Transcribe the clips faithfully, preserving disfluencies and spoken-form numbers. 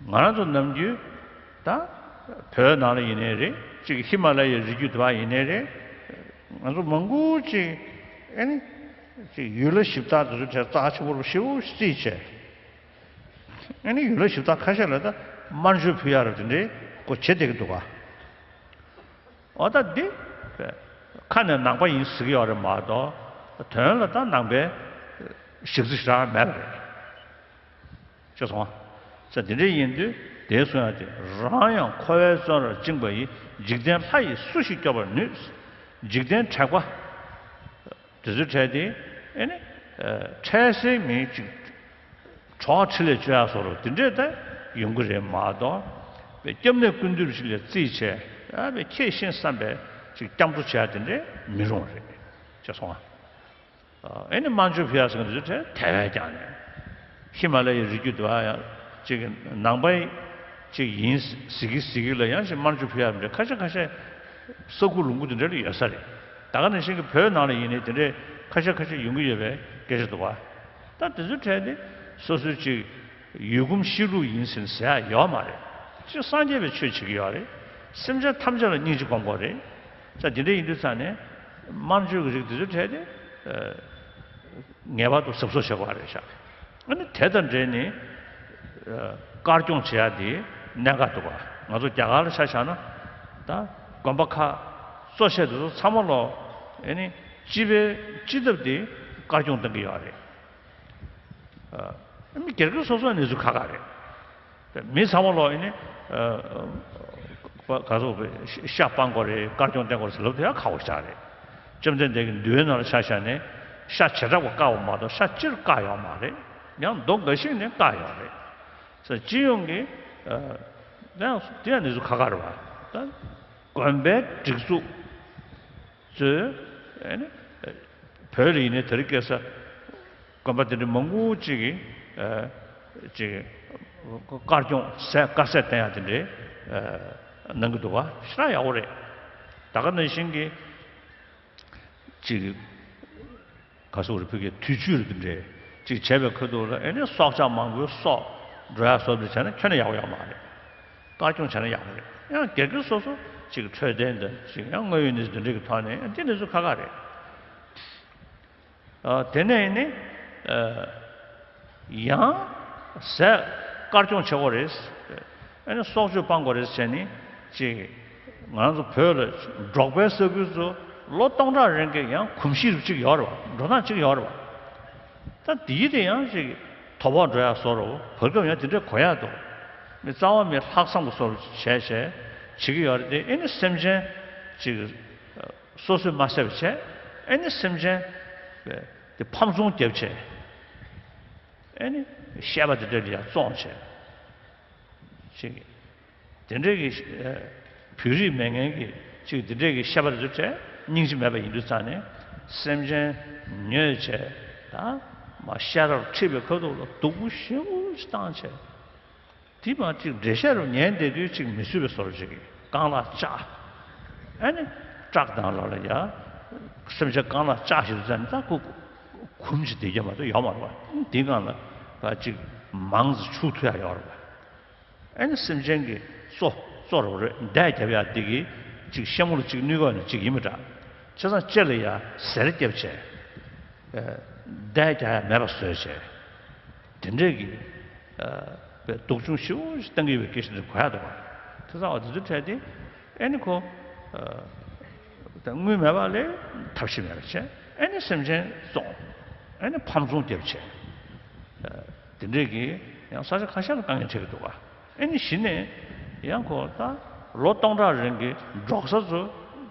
ང་རང་ཚོ་ནམ་རྒྱུན་ད་བོད་ནང་ལ་ཡིན་ནའི་རེད། གཅིག་ཧི་མ་ལ་ཡའི་རི་རྒྱུད་དེ་བ་ཡིན་ནའི་རེད། ང་ཚོ་མང་པོ་ཅིག་ཨེ་ནི་ཅིག་ཡུལ་ལྷ་གཞི་བདག་དེ་ཚོའི་གྲས་རྩ་ཆེན་པོ་ཞེ་པོ་རྩིས་བྱས། ཨེ་ནི་ཡུལ་ལྷ་གཞི་བདག་ཁ་ཤས་ལ་ད་དམར་མཆོད་ཕུལ་ཡག་རེད། དེ་འདྲའི་སྐོར་བྱེད་བསྡད་ཀྱི་འདུག་ག། འོ་ད་འདི་ཁ་ནས་ནང་པ་ཡིན་ཟེར་གྱི་ཡོད་རེད་མ་གཏོགས། དོན་ལ་ད་ནང་པའི་གཞི་རྩ་ཞེ་དྲག་མེད་པ་རེད། ཤེས་སོང་ང་། ས་དེ་འདྲ་ཡིན་དུས་དེའི་གསུང་ཡག་དེ། རང་ཡང་འཁོར་བའི་བཙོན་རར་བཅིངས་པ་ཡི། འཇིག་རྟེན་ལྷ་ཡིས་སུ་ཞིག་སྐྱོབ་པར་ནུས། འཇིག་རྟེན་དྲེགས་པ་དེ་ཚོའི་གྲས་དེ་ཨེ་ནི་འཕྲལ་སེལ་མིན་ཅིག་གྲོགས་འཕྲིན་ལས་བཅོལ་ཡག་བཟོ་འདྲ་དེ་འདྲས་ད་ཡོང་གི་རེད་མ་གཏོགས། པའི་སྐྱབས་གནས་ཀུན་འདུས་ཞིག་ལ་རྩིས་བྱས། ཨ་པའི་ཁྱེད་ཤེས་བསམ་པའི་ཅིག་སྐྱབས་འགྲོ་བྱེད་ཡག་དེ་འདྲས་མི་རུང་བ་རེད། ཤེས་སོང་ང་། ཨེ་ནི་དམར་མཆོད་ཕུལ་ཡག་ཟེར་མཁན་དེ་ཚོ་དེ་བས་ཀྱང་ནས། ཧི་མ་ལ་ཡའི་རི་རྒྱུད་དུ་ཡང་ཅིག་ནང་པའི་ཅིག་ཡིན་ཟེར་གི་ཟེར་གི་ལ་ཡང་ཞིག་དམར་མཆོད་ཕུལ་ཡག་མི་འདྲ་ཁ་ཤས་ཁ་ཤས་ས་ཁུག་ལུང་ཁུག་དེ་འདྲ་ལ་ཡོད་ས་རེད། ད་ག་ནང་བཞིན་གྱི་བོད་ནང་ལ་ཡིན་ནའི་དེ་འདྲའི་ཁ་ཤས་ཁ་ཤས་ཡོང་གི་ཡོད་པའི་སྐད་ཆ་འདུག་བ། ད་དེ་ཚོའི་གྲས་དེ་སོ་སོའི་ཅིག་ཡུལ་གོམས་གཤིས་ལུགས་ཡིན་ཟེར་ཟེར་ཡག་ཡོད་མ་རེད། ཅིག་སངས་རྒྱས་པའི་ཆོས་བྱེད་ཀྱི་ཡོད་རེད། སེམས་ཅན་ཐམས་ཅད་ལ་སྙིང་རྗེ་སྒོམ་དགོས་རེད། ས་དེ་འདྲ་ཡིན་དུས་ཙང་ནས་དམར་མཆོད་ཀྱི་རིགས་དེ་ཚོའི་གྲས་དེ་ངེས་པར་དུ་གཟབ་གཟབ་བྱེད་དགོས་རེད་ཤག། ཨ་ནི་དེ་དང་འབྲེལ་ནས་དཀར་སྐྱོང་བྱེད་ཡག་དེ་གནད་འགག་འདུག་ག། ང་ཚོ་རྒྱ་གར་ལ་ཆ་བཞག་ན་ད་དགོན་པ་ཁག་གཙོ་ཆེ་དེ་ཚོ་ཚང་མ་ལོ་ཨེ་ནི་སྤྱི་པའི་སྤྱི་ཐབ་དེ་དཀར་སྐྱོང་གཏོང་གི་ཡོད་རེད། ཨ་མི་སྒེར་སྒེར་སོ་སོའི་གནས་ཚུལ་ཁག་ཁག་རེད། མི་ཚང་མ་ལོ་ཨེ་ནི་ག་ཚོད་ཤ་སྤང་དགོས་རེད། དཀར་སྐྱོང་བསྟེན་དགོས་རེད་ཟེར་ལབ་དེ་ཡང་ཁག་པོ་ཞིག་རེད། བཅོམ་ལྡན་འདས་ཀྱི་འདུལ་བའི་ནང་ལ་ཆ་བཞག་ནས་ཤ་བྱེ་བྲག་པ་བཀག་པ་མ་གཏོགས་ཤ་སྤྱིར་བཀག་ཡོད་མ་རེད། ཡང་མདོ་འགའ་ཞིག་ནས་བཀག་ཡོད་རེད། ས་སྤྱི་ཡོངས་ཀྱི་ཡང་དེ་ཡང་གནས་ཚུལ་ཁག་ཁག་རེད་བ། ད་དགོན་པའི་སྒྲིག་འཛུགས་ཚོས་ཨེ་ནི་བོད་ལ་ཡིན་ནའི་དེ་རིང་ཁ་སང་དགོན་པ་དེ་འདྲ་མང་པོ་ཅིག་གིས་ཨ་ཅིག་དཀར་སྐྱོང་ཟས་དཀར་ཟས་བསྟེན་ཡག་དེ་འདྲའི་ཨ་གནང་གི་འདུག་བ། ཞེ་དྲག་ཡག་པོ་རེད། ད་ག་ནང་བཞིན་གྱི་ཅིག་ག་སོག་རེ་ཕུལ་གྱི་དུས་མཆོད་རེ་དེ་འདྲའི་ཅིག་བྱས་པའི་ཁ་ཐུག་ལ་ཨེ་ནི་སྲོག་ཆགས་མང་པོའི་སྲོག་འགྲོ་ཡག་བཟོ་འདྲ་བྱས་ན་ཁྱོན་ནས་ཡག་པོ་ཡོད་མ་རེད། དཀར་སྐྱོང་བྱས་ན་ཡག་པོ་རེད། ཡང་སྒེར་སྒེར་སོ་སོ་ཅིག་འཕྲོད་བསྟེན་དང་ཅིག་ཡང་དངོས་ཡོད་གནས་ཚུལ་དེ་འདྲ་གི་ཐོག་ནས་ཡང་དེ་གནས་ཚུལ་ཁག་ཁག་རེད། ཨ་དེ་ནས་ནི་ཨ་ཡང་ཟས་དཀར་སྐྱོང་བྱེད་དགོས་རེད། ཨ་ནི་སྲོག་གཅོད་སྤང་དགོས་རེད་ཟེར་ནི་ཅིག་ང་རང་ཚོ་བོད་ལ་འབྲོག་པའི་ས་ཁུལ་ཚོ་ལོ་སྟོང་ཕྲག་རིང་གི་ཡང་གོམས་གཤིས་རུ་གཅིག་ཡོད་རེད་བ། འགྲོ་སྟངས་གཅིག་ཡོད་རེད་བ། ད་དེའི་དེ་ཡང་ཅིག་དོ་ཕོག་འགྲོ་ཡག་བཟོ་འདྲ་བོ། བར་སྐབས་ཡང་དེ་འདྲ་གོ་ཡག་འདུག། མི་རྩ་བ་མི་ལྷག་བསམ་གྱི་བཟོ་འདྲ་བྱས་བྱས་བྱེད་ཀྱི་ཡོད་རེད་དེ། ཨེ་ནི་སེམས་ཅན་ཅིག་སོ་སོས་མ་བསད་པ་བྱས། ཨེ་ནི་སེམས་ཅན་དེ་ཕམ་ཚོང་རྒྱབ་བྱས། ཨེ་ནི་བཤད་པ་དེ་འདྲ་ལ་ཡང་བཙོང་བྱས། ཅིག་དེ་འདྲའི་གི་ཨ་བོད་རིགས་མེད་མཁན་གྱི་ཅིག་དེ་འདྲའི་གི་བཤད་པ་དེ་ཚོ་བྱས། སྙིང་རྗེ་མེད་པ་ཡིན་དུས་ཙང་ནས་སེམས་ཅན་ཉོས་བྱས། ད་མ་ཤ་རར་ཁྲིད་པའི་ཁ་ཐུག་ལ་སྡུག་པོ་ཞེ་པོ་ཞིག་བཏང་བྱས། དེ་མ་ཅིག་འགྲེལ་བཤད་རུ་ཉན་བསྡད་དུས་ཅིག་མི་བཟོད་པའི་བཟོ་འདྲ་ཅིག་གི་རྐང་ལག་བཅག། ཨ་ནི་བཀྲག་དང་ལ་ལ་ཡ་སེམས་ཅན་རྐང་ལག་བཅག་ཞིག་དུས་ཙང་ནས་ད་ཁོ་གོམས་ཅིག་བསྡད་རྒྱུ་མ་གཏོགས་ཡོད་མ་རེད་བ། དེའི་སྒང་ལ་ད་ཅིག་མང་ཙམ་བྱུག་ཐུབ་ཡག་ཡོད་རེད་བ། ཨ་ནི་སེམས་ཅན་གྱི་གཙོ་གཙོ་རུ་རེད། འདས་རྒྱབ་ཡག་འདི་གིས་ཅིག་ཤ་མུར་ཅིག་བསྣུན་དགོས་ནི་ཅིག་ཡིན་པ་འདྲ། བྱས་ཙང་ལྕེ་ལ་ཡ་ཟེར་རྒྱབ་བྱས། ཨ་འདས་རྒྱག་ཡག་མེད་པ་བཟོས་བྱས། དེ་འདྲས་ཀྱི་ཨ་པའི་སྡུག་སྦྱོང་ཞེ་པོ་ཞིག་བཏང་གི་ཡོད་པའི་སྐད་ཆ་འདི་གོ་ཡག་འདུག་བ། དེ་ཚོ་འོ་དེ་ཚོའི་གྲས་དེ་ཨ་ནི་ཁོ་ཨ་དངུལ་མེད་པ་ལས་ཐབས་ཤེས་མེད་པ་བྱས། ཨ་ནི་སེམས་ཅན་བཙོང་། ཨ་ནི་ཕམ་ཚོང་རྒྱབ་བྱས། ཨ་དེ་འདྲས་ཀྱི་ཡང་ས་ཆ་ཁ་ཤས་ལ་དཀའ་ངལ་འཕྲད་ཀྱི་འདུག་བ། ཨེ་ནི་གཞི་ནས་ཡང་ཁོ་ད་ལོ་སྟོང་ཕྲག་རིང་གི་འབྲོག་ས་ཚོ་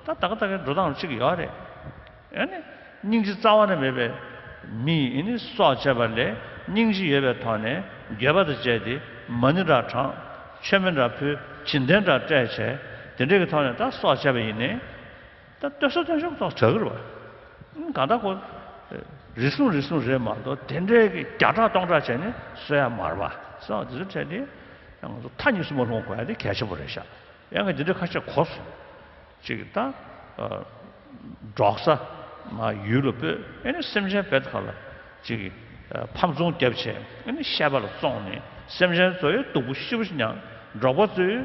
ད་ད་ག་ད་གའི་འགྲོ་སྟངས་གཅིག་ཡོད་རེད། ཨེ་ནི་སྙིང་རྗེ་རྩ་བ་ནས་མེད་པའི་མི་ཡིས་ཨེ་ནི་སྲོག་བཅད་པ་ལས་སྙིང་རྗེ་ཡོད་པའི་ཐོག་ནས་འགྱོད་པ་དང་བཅས་ཏེ་མ་ཎི་འདྲ་བགྲངས། མཆོད་མེ་འདྲ་ཕུལ། བྱིན་རྟེན་འདྲ་སྤྲད་བྱས། དེ་འདྲའི་གི་ཐོག་ནས་ད་སྲོག་བཅད་པ་ཡིན་ནའི། ད་ལྟོས་ས་ལྟོས་ཤོག་ཐོག་དྲག་གི་རེད་བ། གང་ལྟར་ཁོ་རེ་ཟུང་རེ་ཟུང་རེད་མ་གཏོགས་དེ་འདྲའི་གི་བརྒྱ་ཕྲག་སྟོང་ཕྲག་བྱས་ནས་གསོད་ཡ་མ་རེད་བ། སོང་དེ་ཚོ་འཕྲད་དེ་ཡང་ང་ཚོ་མཐའ་གཉིས་སུ་མ་ལྷུང་དགོས་ཡ་དེ་གལ་ཆེན་པོ་རེད་ཤག། ཡང་ང་འདི་འདྲ་ཁ་ཤས་གོ་སོང་། ཅིག་ད་ཨ་འབྲོག་ས་མ་ཡུལ་ལ་སྤོས། ཨེ་ནི་སེམས་ཅན་བེད་ཁ་ལ་ཅིག་ ཕམ་ཚོང་བརྒྱབ་བྱས། ཨ་ནི་བཤད་པ་ལ་བཙོང་ནས་སེམས་ཅན་ཚོ་ཡི་སྡུག་པོ་ཞེ་པོ་ཞིག་མྱངས། འབྲོག་པ་ཚོའི་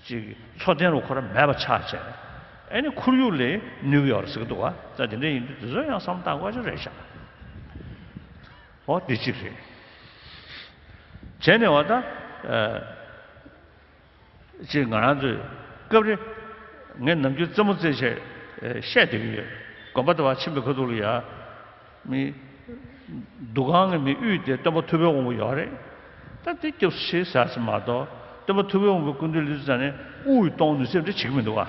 ཅིག་འཚོ་རྟེན་རུ་ཁོ་ར་མེད་པ་ཆགས་བྱས། ཨ་ནི་ཁོར་ཡུག་ལ་ནུས་ཀྱི་ཡོད་རེད་ཟེར་གྱི་འདུག་བ། ད་དེ་འདྲ་ཡིན་དུས་དེ་ཚོ་ཡང་བསམ་བློ་བཏང་དགོས་ཀྱི་རེད་ཤག་འོ་དེ་གཅིག་རེད། བྱས་ནས་བ་ད། ཅེས་ང་རང་ཚོས་སྐབས་རེ་ངས་ནམ་རྒྱུན་རྩེད་མོ་རྩེ་བྱས་བཤད་བསྡད་ཀྱི་ཡོད། དགོན་པ་དེ་བ་ཕྱིན་པའི་ཁ་ཐུག་ལ་ཡ། མི་འདུ་ཁང་གི་མི་དབུས་དེ་སྟོན་པ་ཐུབ་པའི་དབང་པོ་ཡོད་རེད། ད་དེ་སྐྱབས་སུ་མཆི་ཟེར་ཟེར་མ་གཏོགས་སྟོན་པ་ཐུབ་པའི་དབང་པོའི་སྐུ་མདུན་སླེབས་དུས་ཙ་ནས་དབུགས་གཏོང་ནུས་ཚད་འདྲ་བྱེད་ཀྱི་མི་འདུག་བ།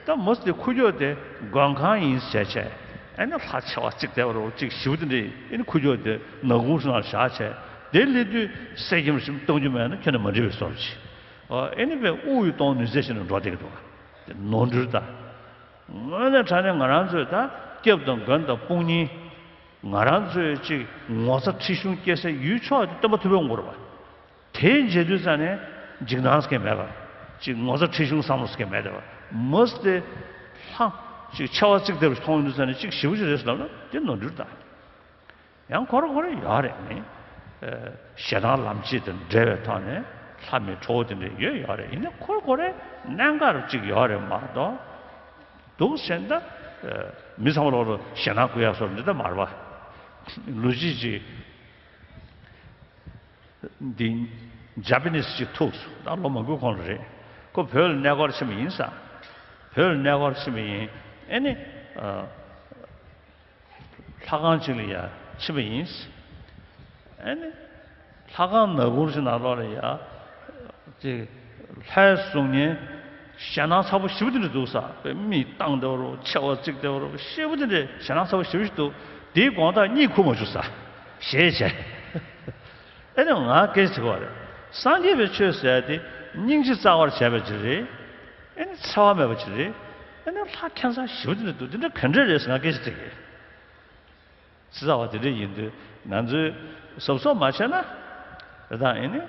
ད་མོ་དེ་ཁུག་ཀྱོག་དེ་མགོན་ཁང་ཡིན་ཟེར་བྱས། ཨ་ནི་ལྷ་མཆེ་བ་གཙིགས་བསྡད་པ་རོ་གཅིག་ཞིབ་དེ་འདྲ་ཨ་ནི་ཁུག་ཀྱོག་དེ་ནག་ཁུང་སུ་ནང་བཞག་བྱས། དེ་སླེབས་དུས་གསེར་སྐྱེམས་ཤིག་གཏོང་རྒྱུ་མེད་ན་ཁྱོན་ནས་མ་འགྲིག་པའི་བཟོ་འདྲ་ཞིག་ཨ་ནི་དཔེ་དབུགས་ཡུད་གཏོང་ནུས་ཚད་ཞིག་ནས་འགྲོ་བསྡད་ཀྱི་འདུག་བ། དེ་ནོར་འཁྲུལ་ད། དངོས་གནས་དྲང་གནས་ང་རང་ཚོས་ད་སྐྱབས་དང་མགོན་དང་དཔུང་གཉེན། ང་རང་ཚོས་ཅིག་ངོ་ཚ་ཁྲེལ་གཞུང་སྐྱེ་སའི་ཡུལ་ཕྱོགས་དེ་སྟོན་པ་ཐུབ་པའི་དབང་པོ་རེད་བ། དེའི་མཇལ་དུས་ཙ་ནས་འཇིགས་སྣང་ཟེར་མཁན་མེད་པ། ཅིག་ངོ་ཚ་ཁྲེལ་གཞུང་བསམ་བློ་ཟེར་མཁན་མེད་བསྡད་པ། མོ་དེ་ལྷ་ཅིག་མཆེ་བ་གཙིགས་བསྡད་པ་མཐོང་དུས་ཙ་ནས་ཅིག་ཞེ་པོ་ཅིག་རེད་ཟེར་ལབ་ན་དེ་ནོར་འཁྲུལ་ད། ཡང་ཁོ་ར་ཁོ་ར་ཡོད་རེད་ནི། ཨ། ཞེ་སྡང་ལམ་བྱེད་དང་འབྲེལ་བའི་ཐོག་ནས་ལྷ་མི་ཁྲོ་བོ་དེ་འདྲ་ཡོད་ཡོད་རེད། ཡིན་ན་ཁོ་ར་ཁོ་རའི་གནད་འགག་རུ་ཅིག་ཡོད་རེད་མ་གཏོགས། འདུག་ཟེར་ན་ད། ཨ། མི་ཚང་མ་ལོག་ལ་ཞེ་སྡང་སྐུལ་ཡག་བཟོ་འདི་ད་མ་རེད་པ། ལོ་རྒྱུས་ཅིག་འདི་ཇ་པ་ནིས་ཅིག་ཐུག་སོང་། ད་ལོ་མང་པོའི་གོང་ལ་རེད། ཁོ་བོད་ལ་གནས་སྐོར་ཕྱིན་པ་ཡིན་ས། བོད་ལ་གནས་སྐོར་ཕྱིན་པ་ཡིན། ཨེ་ནི། ཨ། ལྷ་ཁང་ཅིག་ལ་ཡ་ཕྱིན་པ་ཡིན། ཨེ་ནི། ལྷ་ཁང་ནག་ཁུང་ཅིག་ནང་ལོགས་ལ་ཡ། ཅིག་ལྷའི་གཟུགས་བརྙན་ཞེད་སྣང་ཚ་པོ་ཞེ་པོ་དེ་འདྲ་འདུག་ས། དཔེ་མིག་གདངས་བསྡད་པ་རོ། མཆེ་བ་གཙིགས་བསྡད་པ་རོ། ཞེ་པོ་དེ་འདྲ་ཞེད་སྣང་ཚ་པོ་ཞེ་པོ་ཞིག་འདུག་དེའི་དགོང་དག་གཉིད་ཁུག་མ་བཅུག་ས། ཞེད་བྱས། ཨེ་ནི་ང་སྐད་ཆ་དྲི་བ་རེད། སངས་རྒྱས་པའི་ཆོས་ཟེར་ཡ་དེ་སྙིང་རྗེ་རྩ་བར་བྱས་པ་ཅིག་རེད། ཨེ་ནི་འཚེ་བ་མེད་པ་ཅིག་རེད། ཨེ་ནི་ལྷ་ཁྱད་མཚར་ཞེ་པོ་དེ་འདྲ་འདུག་དེ་འདྲ་ག་འདྲ་རེད་ཟེར་ང་སྐད་ཆ་དྲི་གི། ཚེ་ཚ་བ་དེ་འདྲ་ཡིན་དུས་ང་ཚོས་གཟབ་གཟབ་མ་བྱས་ན། དེ་དང་ཨེ་ནི།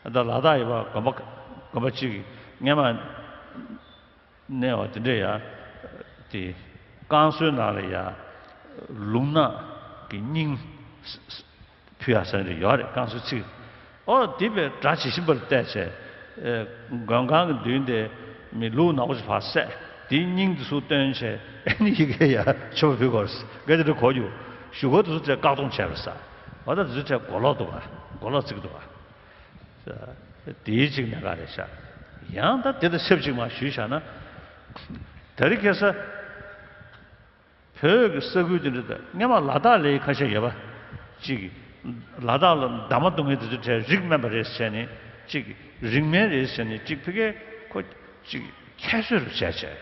ཨ། ད་ལ་དྭགས་ཡོད་པ་དགོན་པ་དགོན་པ་གཅིག་གི་སྔས་མ་གནས་པ་དེ་འདྲ་ཡ། དེ་བསྐང་གསོའི་ནང་ལ་ཡ། ལུག་ནག་གི་སྙིང་ཕུལ་ཡག་ཟེར་ནས་ཡོད་རེད། བསྐང་གསོའི་ཚིག་ཨོ་དེ་དཔེ་སྒྲ་ཇི་བཞིན་པར་བལྟས་བྱས། ཨེ། མགོན་ཁང་གི་མདུན་དེ་མི་ལུག་ནག་པོ་ཞིག་ཕར་བསད། དེའི་སྙིང་དེ་ཚུར་བཏོན་བྱས། ཨེ་ནི་ཡི་གེ་ཡ་མཆོད་པ་ཕུལ་དགོས་རེད། འགའ་དེ་འདྲ་གོ་རྒྱུ། གཞུག་གུ་དེ་ཚོ་དེ་བཀག་སྡོམ་བྱས་པ་རེད་ས། འོ་ད་དེ་ཚོ་དེ་གོ་ལོག་འདུག་ག་གོ་ལོག་བརྩི་གི་འདུག་ག་དེའི་གཅིག་གནད་འགག་རེད་ཤག་ཡང་ད་དེ་དང་ཆབས་ཅིག་མར་ཞུས་བཞག་ན། དེ་རིང་ཁ་སང་བོད་ཀྱི་ས་ཁུལ་དེ་འདྲ་དང་སྔས་མ་ལ་དྭགས་ལ་ཁ་ཤས་ཡོད་པ། གཅིག་ལ་དྭགས་ལ་འདབ་མ་བརྡུང་མཁན་དེ་ཚོ་གྲས་རིགས་དམན་པ་རེད་ཟེར་ནས། གཅིག་རིགས་དམན་རེད་ཟེར་ནས། གཅིག་ཕ་གིའི་ཁོ་གཅིག་ཁྱད་གསོད་རུ་བྱས་བྱས།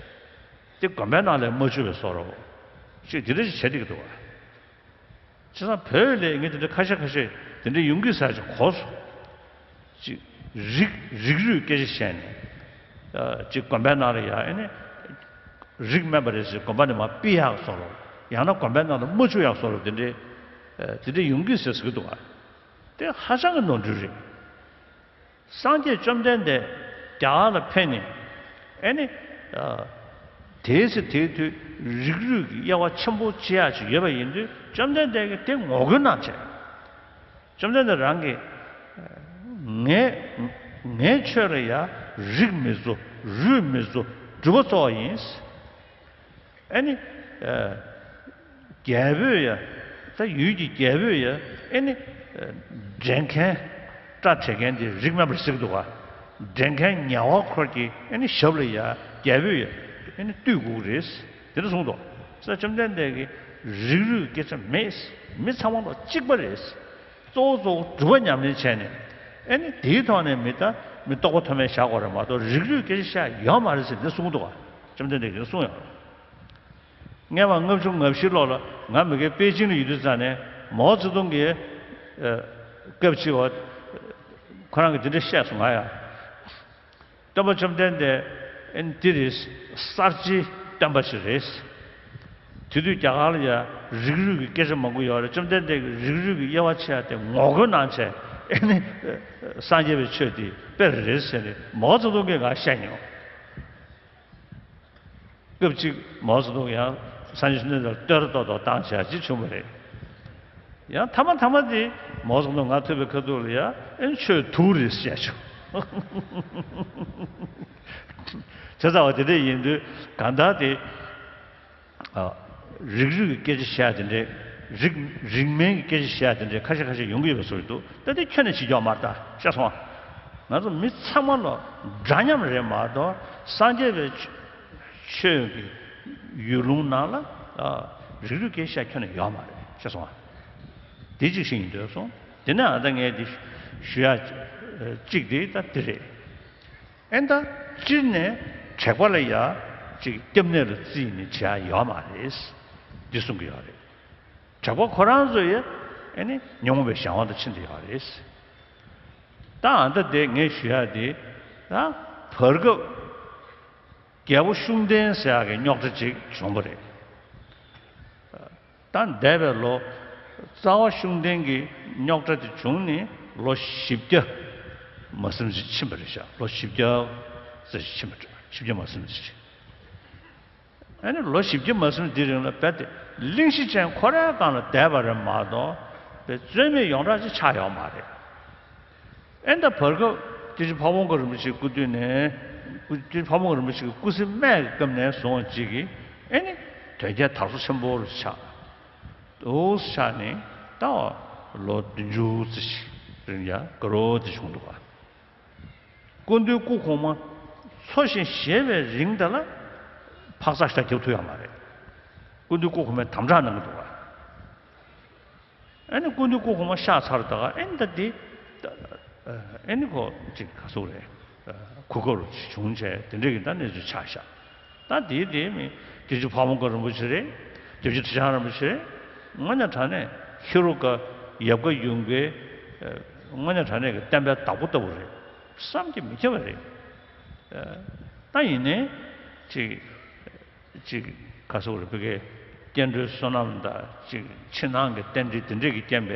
དེ་དགོན་པའི་ནང་ལ་མ་བཅུག་པའི་བཟོ་འདྲ་བོ། གཅིག་དེ་འདྲ་ཞིག་བྱས་བསྡད་ཀྱི་འདུག་བ། བྱས་ཙང་བོད་ལ་ངས་དེ་འདྲ་ཁ་ཤས་ཁ་ཤས་དེ་འདྲ་ཡོང་གི་ཟེར་ཅིག་གོ་སོང་། ཅིག་རིགས་རིགས་རུས་སྐད་ཆ་བཤད་ནས། ཨ། ཅིག་དགོན་པའི་ནང་ལ་ཡ་ཨེ་ནི་རིགས་དམན་པ་རེད་ཟེར་དགོན་པ་ནས་མར་ཕུད་ཡག་བཟོ་འདྲ། ཡང་ན་དགོན་པའི་ནང་ལ་མ་བཅུག་ཡག་བཟོ་འདྲ། དེ་འདྲའི་ཨ་དེ་འདྲ་ཡོང་གི་ཟེར་ཟེར་གྱི་འདུག་བ། དེ་ཧ་ཅང་གི་ནོར་འཁྲུལ་རེད། སངས་རྒྱས་བཅོམ་ལྡན་འདས་རྒྱ་གར་ལ་ཕེབས་ནས། ཨེ་ནི། ཨ། དེའི་ཚེ་དེའི་དུས་རིགས་རུས་ཀྱི་དབྱེ་བ་ཆེན་པོ་ཕྱེ་ཡག་ཅིག་ཡོད་པ་ཡིན་དུས་བཅོམ་ལྡན་འདས་ཀྱིས་དེ་ངོ་རྒོལ་གནང་བྱས། བཅོམ་ལྡན་འདས་རང་གིས། ངས་ངས་ཁྱོད་ལ་ཡ་རིགས་མི་བཟོ། རུས་མི་བཟོ། སྒྲུབ་པ་གཙོ་བོ་ཡིན། ཨེ་ནི། ཨ། རྒྱལ་པོས་ཡ། ད་ཡུལ་གྱི་རྒྱལ་པོས་ཡ། ཨེ་ནི། ཨ། འདྲེན་མཁན། སྐྲ་བྲེག་མཁན་དེ་རིགས་དམན་པ་ཟེར་གྱི་འདུག་ག་འདྲེན་མཁན་ཉེ་བ་འཁོར་གྱི་ཨེ་ནི་ཞབས་ལ་ཡ། རྒྱལ་པོས་ཡ། ཨེ་ནི་བཏུལ་དགོས་ཀྱི་རེད། དེ་འདྲ་གསུངས་འདུག་ས། བཅོམ་ལྡན་འདས་ཀྱིས་རིགས་རུས་སྐད་ཆ་མེད། མི་ཚང་མ་ལ་གཅིག་པ་རེད། གཙོ་བོ་གཙོ་བོ་སྒྲུབ་པ་ཉམས་ལེན་བྱས་ནས། ཨེ་ནི་དེའི་ཐོག་ནས་མི་ད་མི་རྟོགས་པ་མཐོ་དམན་བཞག་དགོས་རེད་མ་གཏོགས་རིགས་རུས་སྐད་ཆ་བཤད་ཡོད་མ་རེད་ཟེར་འདི་གསུངས་འདུག་ག་བཅོམ་ལྡན་འདས་ཀྱིས་གསུངས་ཡོད་རེད། སྔོན་མ་ལྔ་བཅུ་ང་བཞི་ལོ་ལ་ང་མི་སྒེར་པེ་ཅིང་ལ་ཡོད་དུས་ཙང་ནས་མའོ་ཙེ་ཏུང་གིས། ཨ། སྐབས་གཅིག་བ་ཁོ་རང་གིས་འདི་འདྲ་བཤད་སོང་ང་ཡ། སྟོན་པ་བཅོམ་ལྡན་འདས་ཨེ་ནི་འདི་རེད། གསར་བརྗེའི་སྟོན་པ་ཞིག་རེད། དེ་དུས་རྒྱ་གར་ལ་ཡ་རིགས་རུས་ཀྱི་སྐད་ཆ་མང་པོ་ཡོད་རེད། བཅོམ་ལྡན་འདས་ཀྱིས་རིགས་རུས་ཀྱི་དབྱེ་བ་ཕྱེ་ཡ་དེ་ངོ་རྒོལ་གནང་བྱས། ཨེ་ནི་སངས་རྒྱས་པའི་ཆོས་འདི་དཔེ་རེད་ཟེར་ནས་མའོ་ཙེ་ཏུང་གིས་ང་བཤད་མྱོང་། སྐབས་གཅིག་མའོ་ཙེ་ཏུང་ཡང་སངས་རྒྱས་བཅོམ་ལྡན་འདས་ལ་བསྟོད་ར་ཏོག་ཏོག་བཏང་བྱས་ཅིག་བྱུང་བ་རེད། ཡང་ཐ་མ་ཐ་མ་དེ་མོ་ཟོག་ནོ་ང་ཐོས་པའི་ཁ་ཐུག་ལ་ཡ་ཨེ་ཆོས་དུག་རེད་བཤད་ཆོག་བྱས་ཙང་བ་དེ་འདྲ་ཡིན་དུས་གང་ལྟར་དེ། ཨ། རིགས་རུས་ཀྱི་སྐད་ཆ་བཤད་དེ་འདྲས། རིགས་རིགས་མིན་གྱི་སྐད་ཆ་བཤད་དེ་འདྲས་ཁ་ཤས་ཁ་ཤས་ཡོང་གི་ཡོད་པའི་བཟོ་ཞིག་འདུག་ད་དེ་ཁྱོན་ནས་བྱེད་ཀྱི་ཡོད་མ་རེད། ད་ཤེས་སོང་ང་ཚོ་མི་ཚང་མ་ལོ་འདྲ་མཉམ་རེད་མ་གཏོགས་སངས་རྒྱས་པའི་ཆོས་ཆོས་ཀྱི་ཡུལ་ལུང་ནང་ལ། ཨ། རིགས་རུས་སྐད་ཆ་ཁྱོན་ནས་ཡོད་མ་རེད། ཤེས་སོང་། དེ་གཅིག་ཤེས་ཡིན་འདོད་སོང་། དེ་ནས་ཨ་ད་ངས་འདི་ཞུ་ཡ་གཅིག་དེ་ད་དེ་རེད། ཨེ་ད་སྤྱིར་ནས་དྲེགས་པ་ལ་ཡ་ཅིག་སྐྱབས་གནས་ལ་བརྩིས་ནས་བྱེད་ཡ་ཡོད་མ་རེད། འདི་གསུང་གི་ཡོད་རེད། དྲེགས་པ་ཁོ་རང་ཚོ་ཡ་ཨེ་ནི་ཉོན་མོངས་པའི་གཞན་དབང་དུ་ཕྱིན་ཏེ་ཡོད་རེད། ད་ཨ་ད་དེ་ངས་ཞུ་ཡ་དེ་ད་བར་སྐབས་རྒྱལ་པོ་ཤུགས་ལྡན་ཟེར་ཡ་གི་རྙོག་དྲ་ཅིག་བྱུང་བ་རེད། ད་འདས་པའི་ལོ། རྩ་བ་ཤུགས་ལྡན་གྱི་རྙོག་དྲ་དེ་བྱུང་ནས་ལོ་བཞི་བརྒྱ་མ་ཟིན་ཅིག་ཕྱིན་པ་རེད་ཤག་ལོ་བཞི་བརྒྱ་ཙམ་ཞིག་ཕྱིན་པ་རེད། བཞི་བརྒྱ་མ་ཟིན་ཅིག་ཨ་ནི་ལོ་བཞི་བརྒྱ་མ་ཟིན་དེའི་རིང་ལ་རྦད་དེ་གླེང་གཞི་ཅན་ཁོ་རའི་སྒང་ལ་བསྡད་པ་རེད་མ་གཏོགས་པའི་རྩོད་མེད་ཡོངས་གྲགས་ཅིག་ཆགས་ཡོད་མ་རེད། ཨེ་ད་བར་སྐབས་སྐྱབས་རྗེ་ཕ་བོང་ཁ་རིན་པོ་ཆེའི་སྐུ་དུས་ནས། སྐུ་སྐྱབས་རྗེ་ཕ་བོང་ཁ་རིན་པོ་ཆེ་གི་སྐུ་ཚེ་སྨད་ཀྱི་སྐབས་ནས་བཟུང་བ་ཅིག་གིས་ཨེ་ནི་དོལ་རྒྱལ་དར་སོ་ཆེན་པོ་རུ་ཆགས། འདུག་ཆགས་ནས་ད་བར་ལོ་བདུན་ཅུ་ཙམ་ཞིག་རིང་ཡ་དགའ་རབ་ཅིག་བྱུང་འདུག་ག་སྐུ་མདུན་སྐུ་གོང་མ་འཚོ་ཞིང་གཞེས་པའི་རིང་དེ་ལ་འཕག་འཚག་ཞིག་ད་རྒྱབ་ཐུབ་ཡ་མ་རེད། སྐུ་མདུན་སྐུ་གོང་མས་དམ་དྲག་གནང་གི་འདུག་ག་ཨ་ནི་སྐུ་མདུན་སྐུ་གོང་མ་གཤེགས་ཚར་ད་ག་ཨ་ནི་ད་འདི། ཨ་ནི་ཁོ་ཅིག་ག་སུ་རེད། གོ་སྐབས་རུ་བྱུང་བྱས་དེ་འདྲ་གི་ད་གནས་ཚུལ་ཆགས་ཤག་ད་དེའི་དེ་མི་སྐྱབས་རྗེ་ཕ་བོང་ཁ་རིན་པོ་ཆེ་རེད། སྐྱབས་རྗེ་ཁྲི་བྱང་རིན་པོ་ཆེ་རེད། དངོས་གནས་དྲང་གནས་ཧེ་རུ་ཀ་ཡབ་བཀའ་འགྱུར་མཁན་དངོས་གནས་དྲང་གནས་ཀྱི་བསྟན་པའི་བདག་པོ་ལྟ་བུ་རེད། བསམ་གྱིས་མི་ཁྱབ་པ་རེད། ད་ཡིན་ནའི་ཅིག་ཅིག་ག་སོགས་རེ་བོད་ཀྱི་སྐྱེ་འགྲོའི་བསོད་ནམས་དང་ཅིག་ཕྱི་ནང་གི་རྟེན་འབྲེལ་དེ་འདྲས་ཀྱི་རྐྱེན་པས་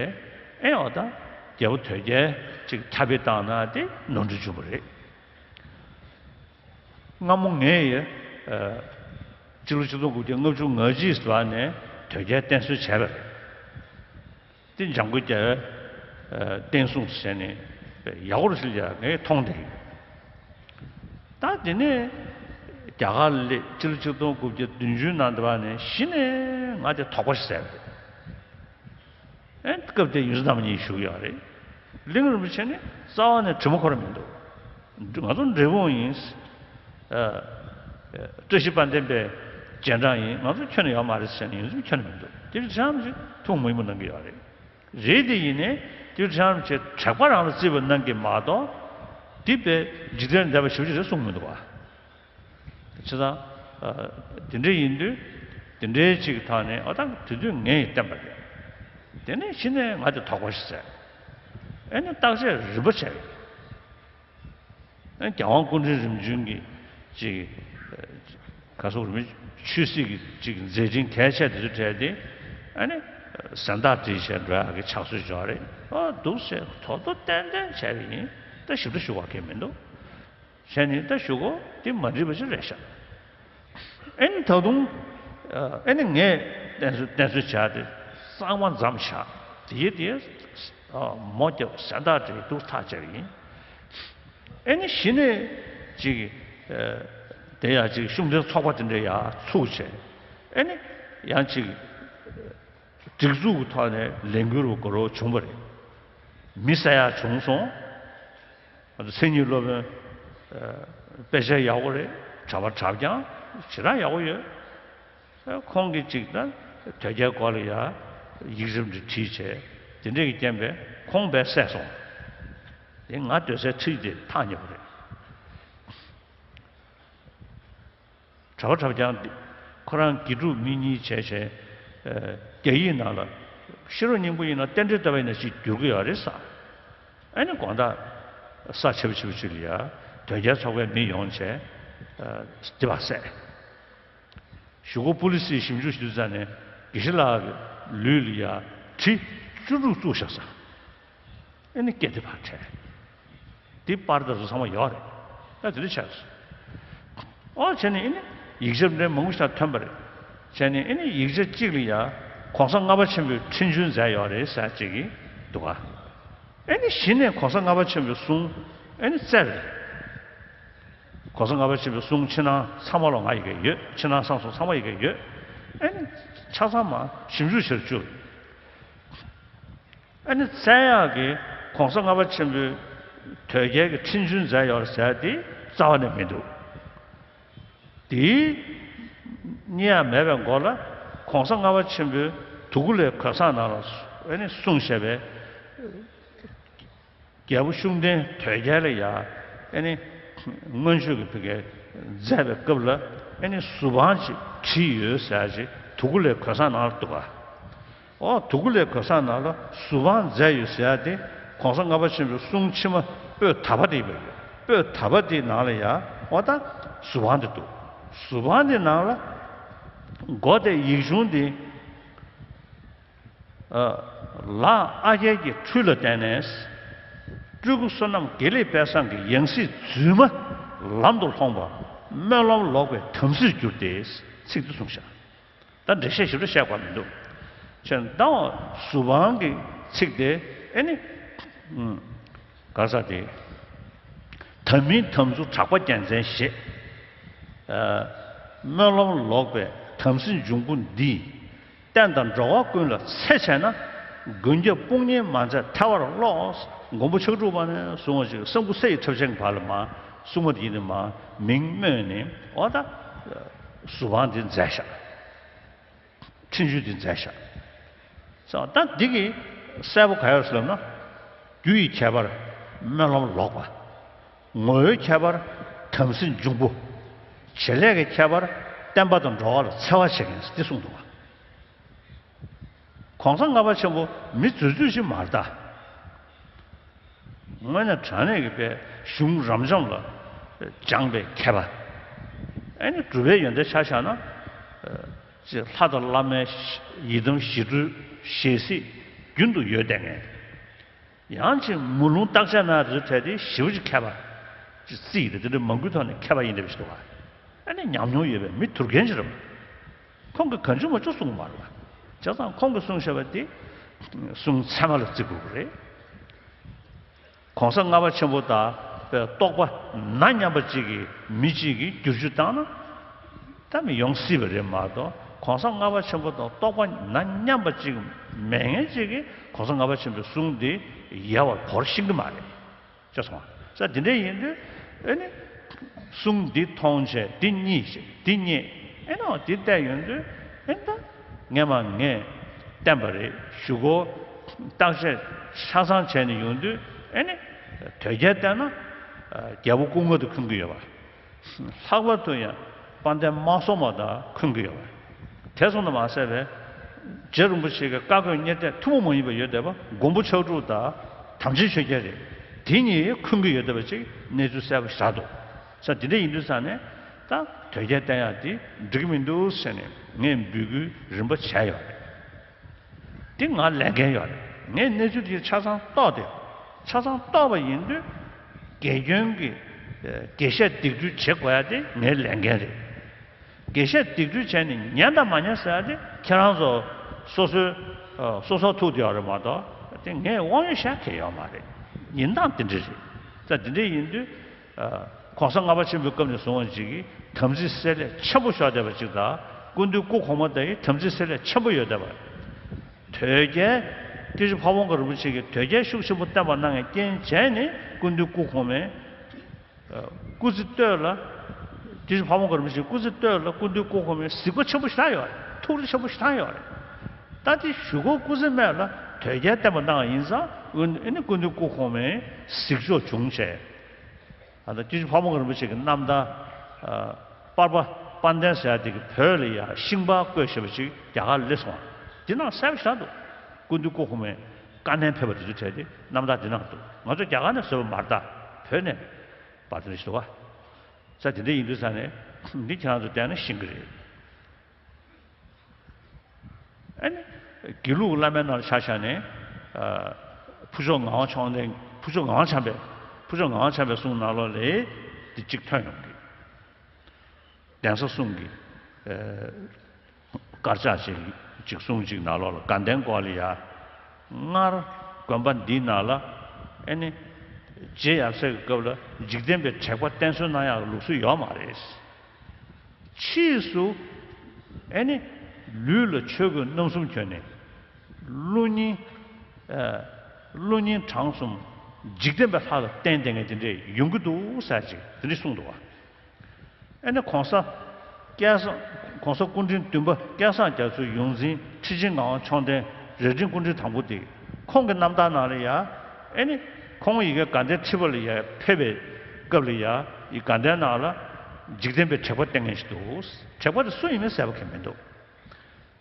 ཨེ་འོ་ད་རྒྱལ་པོ་དོལ་རྒྱལ་ཅིག་ཁྱབ་སྤེལ་བཏང་ན་དེ་ནོར་འཁྲུལ་བྱུང་བ་རེད། སྔ་མོ་ངས་ཡ་སྤྱི་ལོ་ཆིག་སྟོང་དགུ་བརྒྱ་ལྔ་བཅུ་ང་གཅིག་ཙམ་ནས་དོལ་རྒྱལ་བསྟེན་གསོལ་བྱས་པ་རེད། དེ་འཇམ་མགོན་རྒྱལ་བའི་བསྟན་སྲུང་ཟེར་ནས་ཡག་པོ་རེད་ཟེར་ཡ་ངས་མཐོང་བསྡད་ཡོད། ད་དེ་ནས་རྒྱ་གར་སླེབས་སྤྱི་ལོ་ཆིག་སྟོང་དགུ་བརྒྱ་བདུན་ཅུ་ནང་དུ་བ་ནས་གཞི་ནས་ང་དེ་དོགས་པ་ཞིག་ཟ་བ་རེད། ཨེ་སྐབས་དེ་ཡོངས་འཛིན་རྣམ་གཉིས་བཞུགས་ཡོད་རེད། གླིང་རིན་པོ་ཆེ་ནི་རྩ་བ་ནས་དྲི་མ་ཁོ་ར་མི་འདུག་ང་ཚོ་འབྲས་སྤུངས་ཡིན། ཨ། བཀྲ་ཤིས་དཔལ་ལྡན་པའི་རྗེས་འབྲང་ཡིན། ང་ཚོ་ཁྱོན་ནས་ཡོད་མ་རེད་ཟེར་ནས་ཡོངས་འཛིན་ཁྱོན་ནས་མི་འདུག་དེ་བཞིན་ཅང་ཞིག་ཐུགས་མོས་མོ་གནང་གི་ཡོད་རེད། རེད་དེ་ཡིན་ནའི་དེ་བཞིན་ཅང་ཞིག་དྲེགས་པ་རང་ལ་བརྩིས་པ་གནང་གི་མ་གཏོགས། དེ་པའི་འཇིག་རྟེན་འདས་པ་ཞེ་པོ་ཅིག་རེད་གསུངས་མི་འདུག་བ། བྱས་ཙང་། ཨ། དེ་འདྲ་ཡིན་དུས། དེ་འདྲའི་ཅིག་ཐོག་ནས་ཨོ་ད་དེ་དུས་ངས་བསྟན་པ་རེད། དེ་ནས་གཞི་ནས་ང་དེ་དོགས་པ་ཞིག་ཟ། ཨེ་ནས་བརྟག་དཔྱད་རིམ་པ་བྱས། ཨེ་རྒྱལ་དབང་སྐུ་ཕྲེང་རིམ་བྱོན་གྱི་ཅིག་ཨ། ག་སོགས་རིམ་པའི་ཆོས་སྲིད་ཀྱི་ཅིག་མཛད་འཕྲིན་གལ་ཆེ་དེ་ཚོ་བྲལ་ཏེ། ཨེ་ནས་ཟན་བརྟག་བསྒྲིལ་བྱས་འགྲོ་ཡག་གི་ཕྱག་སྲོལ་ཅིག་ཡོད་རེད། ཨོ་འདུག་ཟེར་ཐོག་ཐོག་ཏན་ཏན་བྱས་པ་ཡིན། ད་ཞིབ་ཕྲ་ཞུ་བ་གང་ཡང་མི་འདུག་བྱས་ནས་ད་ཞུ་གོ་དེ་མ་འགྲིག་པ་ཞིག་རེད་ཤག་ཨེ་ནི་ད་དུང་། ཨེ་ནི་ངས་བསྟེན་གསོལ་བསྟེན་གསོལ་བྱས་ཏེ་གཙང་མ་མཚམས་བཞག་དེའི་དེ་མོ་རྒྱབ་ཟན་བརྟག་དེ་འདུག་ཐག་བཅད་པ་ཡིན། ཨེ་ནི་གཞི་ནས་ཅིག་དེ་ཡང་ཅིག་ཤུགས་ལྡན་ཚོགས་པ་དེ་འདྲ་ཡར་ཚུགས་བྱས། ཨེ་ནི་ཡང་ཅིག་སྒྲིག་འཛུགས་ཀྱི་ཐོག་ནས་ལས་འགུལ་རུ་འགྲོ་རོགས་བྱུང་བ་རེད། མི་བསད་ཡག་བྱུང་སོང་། ང་ཚོ་མཚན་ཉིད་སློབ་དཔོན། ཨ། དཔེ་ཆ་ཡག་པོ་རེད། གྲྭ་པ་གྲྭ་རྐྱང་ཞེ་དྲག་ཡག་པོ་ཡོད། ཨ། ཁོང་གིས་ཅིག་ད་དོལ་རྒྱལ་སྐོར་ལ་ཡ་ཡིག་རིགས་འདི་བྲིས་བྱས་དེ་འདྲས་ཀྱི་རྐྱེན་པས་ཁོང་བས་བསད་སོང་། དེ་ང་སྡོད་སའི་འཁྲིས་དེ་ཐག་ཉེ་པོ་རེད། གྲྭ་པ་གྲྭ་རྐྱང་འདི་ཁོ་རང་དགེ་ཕྲུག་མི་གཉིས་བྱས་བྱས། ཨ། རྒྱ་ཡིག་ནང་ལ་ཤེས་རབ་སྙིང་པོ་ཡིན་ན་རྟེན་འབྲེལ་ལྟ་བ་ཡིན་ན་ཅིག་བསྒྱུར་གི་ཡོད་རེད་ས། ཨ་ནི་དགོང་དག་ས་ཆེ་པོ་ཆེ་པོ་ཅིག་ལ་ཡ་དོལ་རྒྱལ་ཚོགས་པའི་མི་ཡོང་བྱས། ཨ། སྡིག་པ་བསད། གཞུག་གུ་པུ་ལི་སིའི་ཞིབ་འཇུག་ཞུ་དུས་ཙ་ནས་དགེ་བཤེས་ལགས་ཀྱི་ལུས་ལ་ཡ་གྲི་བཅུ་དྲུག་བཙུགས་བཞག་ས། ཨེ་ནི་སྐེ་དེ་ཕར་བྲལ། དེ་པར་དེ་ཚོ་ཚང་མ་ཡོད་རེད། ད་དེ་འདྲ་ཆགས་སོང་། ཨོ་བྱས་ནས་ཨེ་ནི་ཡིག་ཆ་འདྲ་མང་པོ་ཞིག་ཐོན་པ་རེད། བྱས་ནས་ཨེ་ནི་ཡིག་ཆ་གཅིག་ལ་ཡ་ གོང་ས་ལྔ་པ་ཆེན་པོས་ཁྲིམས་གཅོད་མཛད་ཡོད་རེད་ཟེར་ཅིག་གི་འདུག་ག་ཨེ་ནི་གཞི་ནས་གོང་ས་ལྔ་པ་ཆེན་པོའི་གསུང་ཨེ་ནི་བཙལ་རེད། གོང་ས་ལྔ་པ་ཆེན་པོའི་གསུང་ཕྱི་ནང་ཚང་མ་ལ་ང་ཡི་གེ་ཡོད། ཕྱི་ནང་གསང་གསུམ་ཚང་མ་ཡི་གེ་ཡོད། ཨེ་ནི་ཆ་ཚང་མ་ཞིབ་འཇུག་བྱེད་བཅུག་ཨ་ནི་བཙལ་ཡག་གི་གོང་ས་ལྔ་པ་ཆེན་པོའི་དོལ་རྒྱལ་གྱི་ཁྲིམས་གཅོད་མཛད་ཡོད་ཟེར་དེ་རྩ་བ་ནས་མི་འདུག་དེའི་རྙེད་ཡག་མེད་པའི་མགོ་ལ་གོང་ས་ལྔ་པ་ཆེན་པོའི་དུ་ཀུ་ལའི་གོས་བཟང་ནང་ལ་ཨ་ནི་གསུངས་བཞག་པའི་རྒྱལ་པོ་ཤུགས་ལྡན་དོལ་རྒྱལ་ལ་ཡ་ཨ་ནི་མངོན་སྤྱོད་ཀྱི་ཕ་གིའི་མཛད་པའི་སྐབས་ལ་ཨ་ནི་གཟུ་དཔང་ཅིག་བྲིས་ཡོད་ཟེར་ཅིག་དུ་ཀུ་ལའི་གོས་བཟང་ནང་ལ་འདུག་ག་ཨོ་དུ་ཀུ་ལའི་གོས་བཟང་ནང་ལ་གཟུ་དཔང་མཛད་ཡོད་ཟེར་ཡ་དེ་གོང་ས་ལྔ་པ་ཆེན་པོའི་གསུང་ཕྱི་མ་པོད་ད་པ་དེ་ཡོད་པ་ཡོད། པོད་ད་པ་དེའི་ནང་ལ་ཡ་ཨོ་ད་གཟུ་དཔང་དེ་འདུག་གཟུ་དཔང་དེ་ནང་ལ་མགོ་དེ་ཡིག་ཆུང་དེ། ལ་ཨ་རྒྱལ་གྱི་འཕྲུལ་ལ་བརྟེན་ནས། སྤྲུལ་སྐུ་བསོད་ནམས་དགེ་ལེགས་དཔལ་བཟང་གི་ཡང་སྲིད་རྫུན་མ་ལམ་དུ་ལྷོངས་པ་སྨོན་ལམ་ལོག་པའི་དམ་སྲིར་གྱུར་ཏེ། ཚིག་འདི་གསུངས་ཤག་ད་འགྲེལ་བཤད་ཞིབ་ཕྲ་བཤད་དགོས་མི་འདུག་ཁྱེད་ཟླ་བ་གཟུ་དཔང་གི་ཚིག་དེ་ཨེ་ནི། ག་ས་དེ། དམ་མིན་དམ་ཚུལ་གྲགས་པ་རྒྱལ་མཚན་ཞེས། སྨོན་ལམ་ལོག་པའི་དམ་སྲི་འབྱུང་པོ་འདིས། བསྟན་དང་འགྲོ་བ་ཀུན་ལ་འཚེ་བྱས་ན། མགོན་སྐྱབས་དཔུང་གཉེན་མ་མཛད་ཐལ་བར་རློག་མགོན་པོ་ཕྱག་དྲུག་པ་ནས་བཟུང་བ་ཞིག་གསང་ཕུ་ས་ཡི་ཁྲབ་ཆེན་བར་ལ་མ་གསུང་བ་དེ་ཡིན་ནི་མ་མིང་སྨོས་ནས་འོ་ད་གཟུ་དཔང་འདི་མཛད་ཤག་ཁྲིམས་གཅོད་འདི་མཛད་ཤག་ད་འདི་གི་གསལ་པོ་ག་ཡོད་ཟེར་ལབ་ན། རྒྱུ་ཡི་ཁྱད་པར་སྨོན་ལམ་ལོག་པ། ངོ་བོའི་ཁྱད་པར་དམ་སྲི་འབྱུང་པོ། བྱེད་ལས་ཀྱི་ཁྱད་པར་བསྟན་པ་དང་འགྲོ་བ་ལ་འཚེ་བ་བྱེད་མཁན་འདི་གསུངས་འདུག་བ། གོང་ས་ལྔ་པ་ཆེན་པོ་མི་རྫུས་རྫུས་ཤིག་མ་རེད་ད། དངོས་གནས་དྲང་གནས་ཀྱི་པའི་གཞུང་རབ་འབྱམས་ལ་སྦྱངས་པའི་མཁས་པ། ཨ་ནི་གྲུབ་པའི་ཡོན་ཏན་ཆ་བཞག་ན། ཅེས་ལྷ་དང་བླ་མའི་ཡི་དམ་ཞི་ཁྲོའི་ཞལ་གཟིགས་རྒྱུན་དུ་ཡོད་བསྡད་མཁན། ཡང་ཅིག་མུ་ལུང་བརྟག་དཔྱད་ན་རེ་བྲལ་ཏེ་ཞེ་པོ་ཅིག་མཁས་པ་ཅིག་རྩིས་ཡིན་ཏེ་དེ་འདྲའི་མང་པོའི་ཐོག་ནས་མཁས་པ་ཡིན་འདྲ་བ་ཞིག་འདུག་བ། ཨ་ནི་ཉམས་མྱོང་ཡོད་པའི་མི་དུར་རྒན་ཅིག་རེད་བ། ཁོང་གིས་གང་བྱུང་མང་བྱུང་གསུངས་མ་རེད་བ། བྱས་ཙང་ཁོང་གིས་གསུངས་བཞག་པ་དེ་གསུང་ཚད་མ་ལ་བརྩི་དགོས་ཀྱི་རེད། གོང་ས་ལྔ་པ་ཆེན་པོ་དང་རྟོགས་པ་ན་མཉམ་པ་གཅིག་གིས་མི་གཅིག་གིས་བསྒྱུར་བཅོས་བཏང་ན་ད་མི་ཡོང་སྲིད་པ་རེད་མ་གཏོགས། གོང་ས་ལྔ་པ་ཆེན་པོ་དང་རྟོགས་པ་ན་མཉམ་པ་གཅིག་མེད་མཁན་གཅིག་གིས་གོང་ས་ལྔ་པ་ཆེན་པོའི་གསུང་འདི་ཡལ་བར་བོར་ཤེས་ཀྱི་མ་རེད། ཅེས་གསུངས་པ། ས་འདི་འདྲ་ཡིན་དུས་ཨེ་ནི། གསུང་འདི་མཐོང་བྱས་འདི་རྙེད་ཅེས་འདི་རྙེད་ཨེ་ནོ་འདི་བལྟས་ཡོང་དུས་ཨེ་ད། ངས་མ་ངས་བསྟན་པ་རེད་ཞུ་གོ། བརྟག་དཔྱད་ཆ་ཚང་བྱས་ནས་ཡོང་དུས་ཨེ་ནི། དོལ་རྒྱལ་བསྟན་ན། རྒྱལ་པོ་སྐུ་ངོ་དུ་འཁོན་གྱི་ཡོད་པ། ལྷག་པར་དུ་ཡང་དཔལ་ལྡན་དམག་ཟོར་མ་དང་འཁོན་གྱི་ཡོད་པ། དེ་སོང་དུ་མ་ཟད་པའི། རྗེ་རིན་པོ་ཆེ་གི་བཀའ་བསྒོས་གཉེར་གཏད་ཐུན་མོང་མ་ཡིན་པ་ཡོད་བསྡད་པ་མགོན་པོ་ཕྱག་དྲུག་དང་། དམ་ཅན་ཆོས་རྒྱལ་རེད། དེ་གཉིས་འཁོན་གྱི་ཡོད་བསྡད་པ་ཅིག་གནས་ཚུལ་གསལ་པོ་ཞེ་དྲག་འདུག་ས་འདི་འདྲ་ཡིན་དུས་ས་ནས་ད་དོལ་རྒྱལ་བསྟན་ཡག་འདི་འགྲིག་གི་མི་འདུག་ཟེར་ནས་ངས་འབོད་སྐུལ་རིམ་པ་བྱས་ཡོད་རེད། འདི་ང་ལས་འགན་ཡོད་རེད། ངས་གནས་ཚུལ་དེ་ཆ་ཚང་རྟོགས་ཏེ། ཆ་ཚང་རྟོགས་པ་ཡིན་དུས། དགེ་སྐྱོན་གྱི། དགེ་བཤད་སྡིག་སྒྲིབ་བྱེད་དགོས་ཡ་དེ་ངའི་ལས་འགན་རེད། དགེ་བཤད་སྡིག་སྒྲིབ་བྱས་ནས་ཉན་དང་མ་ཉན་ཟེར་ཡ་དེ་ཁྱེད་རང་ཚོ་སོ་སོའི། སོ་སོར་ཐུག་བསྡད་ཡོད་རེད་མ་གཏོགས་དེ་ངས་དབང་ཡོད་བཤད་མཁན་ཡོད་མ་རེད། ཡིན་སྟངས་དེ་འདྲ་རེད། ད་དེ་འདྲ་ཡིན་དུས། གོང་ས་ལྔ་པ་ཆེན་པོའི་སྐབས་ནས་བཟུང་བ་ཅིག་གིས་དམ་ཚིག་བསྲེ་ལྷད་ཆེན་པོ་ཤོར་བསྡད་པ་ཅིག་དང་། སྐུ་མདུན་སྐུ་གོང་མ་དང་ཡི་དམ་ཚིག་བསྲེ་ལྷད་ཆེན་པོ་ཡོད་བསྡད་པ། དོལ་རྒྱལ། སྐྱབས་རྗེ་ཕ་བོང་ཁ་རིན་པོ་ཆེ་གིས་དོལ་རྒྱལ་ཤུགས་ཆེན་པོ་བསྟན་པ་གནང་བའི་རྐྱེན་བྱས་ནས་སྐུ་མདུན་སྐུ་གོང་མའི་སྐུ་ཚེ་སྟོད་ལ། སྐྱབས་རྗེ་ཕ་བོང་ཁ་རིན་པོ་ཆེའི་སྐུ་ཚེ་སྟོད་ལ་སྐུ་མདུན་སྐུ་གོང་མའི་གཟིགས་པ་ཆེན་པོ་ཞེ་དྲག་ཡོད་རེད། ཐུགས་རེ་ཆེན་པོ་ཞེ་དྲག་ཡོད་རེད། ད་དེ་གཞུག་གུ་སྐུ་ཚེ་སྨད་ལ་དོལ་རྒྱལ་བསྟན་པ་གནང་བ་ཡིན་ཙང་ཨ་ནི་སྐུ་མདུན་སྐུ་གོང་མའི་གཟིགས་ཕྱོགས་བྱུང་བྱས། ད་ལྟ་སྐྱབས་རྗེ་ཕ་བོང་ཁ་རིན་པོ་ཆེ་གི་རྣམ་ཐར། པར་པ་དཔལ་ལྡན་ཟེར་ཡ་དེ་གི་བོད་ལ་ཡ་ཤིང་པར་བརྐོས་བཞག་པ་ཅིག་རྒྱ་གར་སླེབས་སོང་བ། དེ་ནང་གསལ་པོ་ཞེ་དྲག་འདུག་སྐུ་མདུན་སྐུ་གོང་མའི་བཀའ་ནན་ཕེབས་པ་དེ་ཚོ་བྲིས་ཏེ་རྣམ་ཐར་དེ་ནང་འདུག་ང་ཚོ་རྒྱ་གར་ནས་བཟོས་པ་མ་རེད་ད། བོད་ནས་པར་དེ་འདྲ་ཞིག་འདུག་བ། ས་དེ་འདྲ་ཡིན་དུས་ས་ནས་འདི་ཁྱེད་རང་ཚོ་བལྟས་ན་ཤེས་ཀྱི་རེད། ཨ་ནི། དགེ་ལུགས་བླ་མའི་ནང་ལ་ཆ་བཞག་ནས། ཨ། ཕུར་ལྕོག་ངག་དབང་ཕྱོགས་ལྡན། ཕུར་ལྕོག་ངག་དབང་བྱམས་པའི། ཕུར་ལྕོག་ངག་དབང་བྱམས་པའི་གསུང་ནང་ལོགས་ལ་འདི་གཅིག་ཐོན་ཡོང་གི། གདན་ས་གསུམ་གྱི། ཨ། དཀར་ཆག་ཅིག་ ཅིག་གསུང་ཅིག་ནང་ལོགས་ལ་དགའ་ལྡན་སྐོར་ལ་ཡ། སྔར་དགོན་པ་འདིའི་ནང་ལ་ཨེ་ནི་རྗེ་ཡབ་སྲས་ཀྱི་སྐབས་ལ་འཇིག་རྟེན་པའི་དྲེགས་པ་བསྟེན་གསོལ་གནང་ཡག་ལུགས་སྲོལ་ཡོད་མ་རེད། ཕྱིས་སུ་ཨེ་ནི་ལུས་ལ་ཆོས་གོས་རྣམ་གསུམ་གྱོན་ནས་བློ་སྙིང་ཨ་བློ་སྙིང་བྲང་གསུམ་འཇིག་རྟེན་པའི་ལྷ་ལ་བསྟེན་བསྡད་མཁན་དེ་འདྲས་ཡོང་གི་འདུག་ཟེར་ཅིག་དེ་འདྲས་གསུངས་འདུག་བ། ཨེ་ནི་གོང་ས་སྐལ་བཟང་། གོང་ས་སྐུ་ཕྲེང་བདུན་པ་སྐལ་བཟང་རྒྱ་མཚོའི་ཡོངས་འཛིན་ཁྲི་ཆེན་ངག་དབང་མཆོག་ལྡན་རྭ་སྒྲེང་སྐུ་ཕྲེང་དང་པོ་དེ། ཁོང་གི་རྣམ་ཐར་ནང་ལ་ཡ། ཨེ་ནི་ཁོང་ཡི་གེ་དགའ་ལྡན་ཁྲི་པ་ལ་ཡ་ཕེབས་པའི་སྐབས་ལ་ཡ། ཡི་དགའ་ལྡན་ནང་ལ་འཇིག་རྟེན་པའི་དྲེགས་པ་བསྟེན་མཁན་ཞིག་འདུག་དྲེགས་པ་དེ་སུ་ཡིན་མིན་གསལ་པོ་གང་མི་འདུག་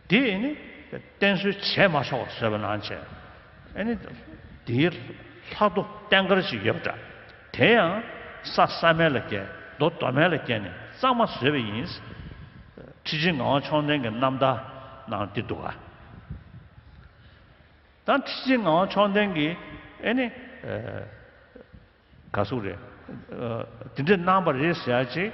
དེ་ནི་བསྟེན་གསོལ་བྱས་མ་ཆོག་པར་བཟོས་པ་གནང་བྱས། ཨེ་ནི་དེའི་ལྷ་ཐོ་རྟེན་འབྲེལ་ཞིག་ཡོད་པ་འདྲ། དེ་ཡང་ས་ས་མལ་ལ་བསྐྱལ། རྡོ་རྡོ་མལ་ལ་བསྐྱལ་ནས་གཙང་མ་བཟོས་པ་ཡིན། ཁྲི་ཆེན་ངག་དབང་མཆོག་ལྡན་གྱི་རྣམ་ཐར་ནང་འདི་འདུག་ག་ད་ཁྲི་ཆེན་ངག་དབང་མཆོག་ལྡན་གྱིས་ཨེ་ནི། ག་ཟུག་རེད། ཨ། དེ་འདྲས་གནང་བ་རེད་ཟེར་ཡ་ཅིག་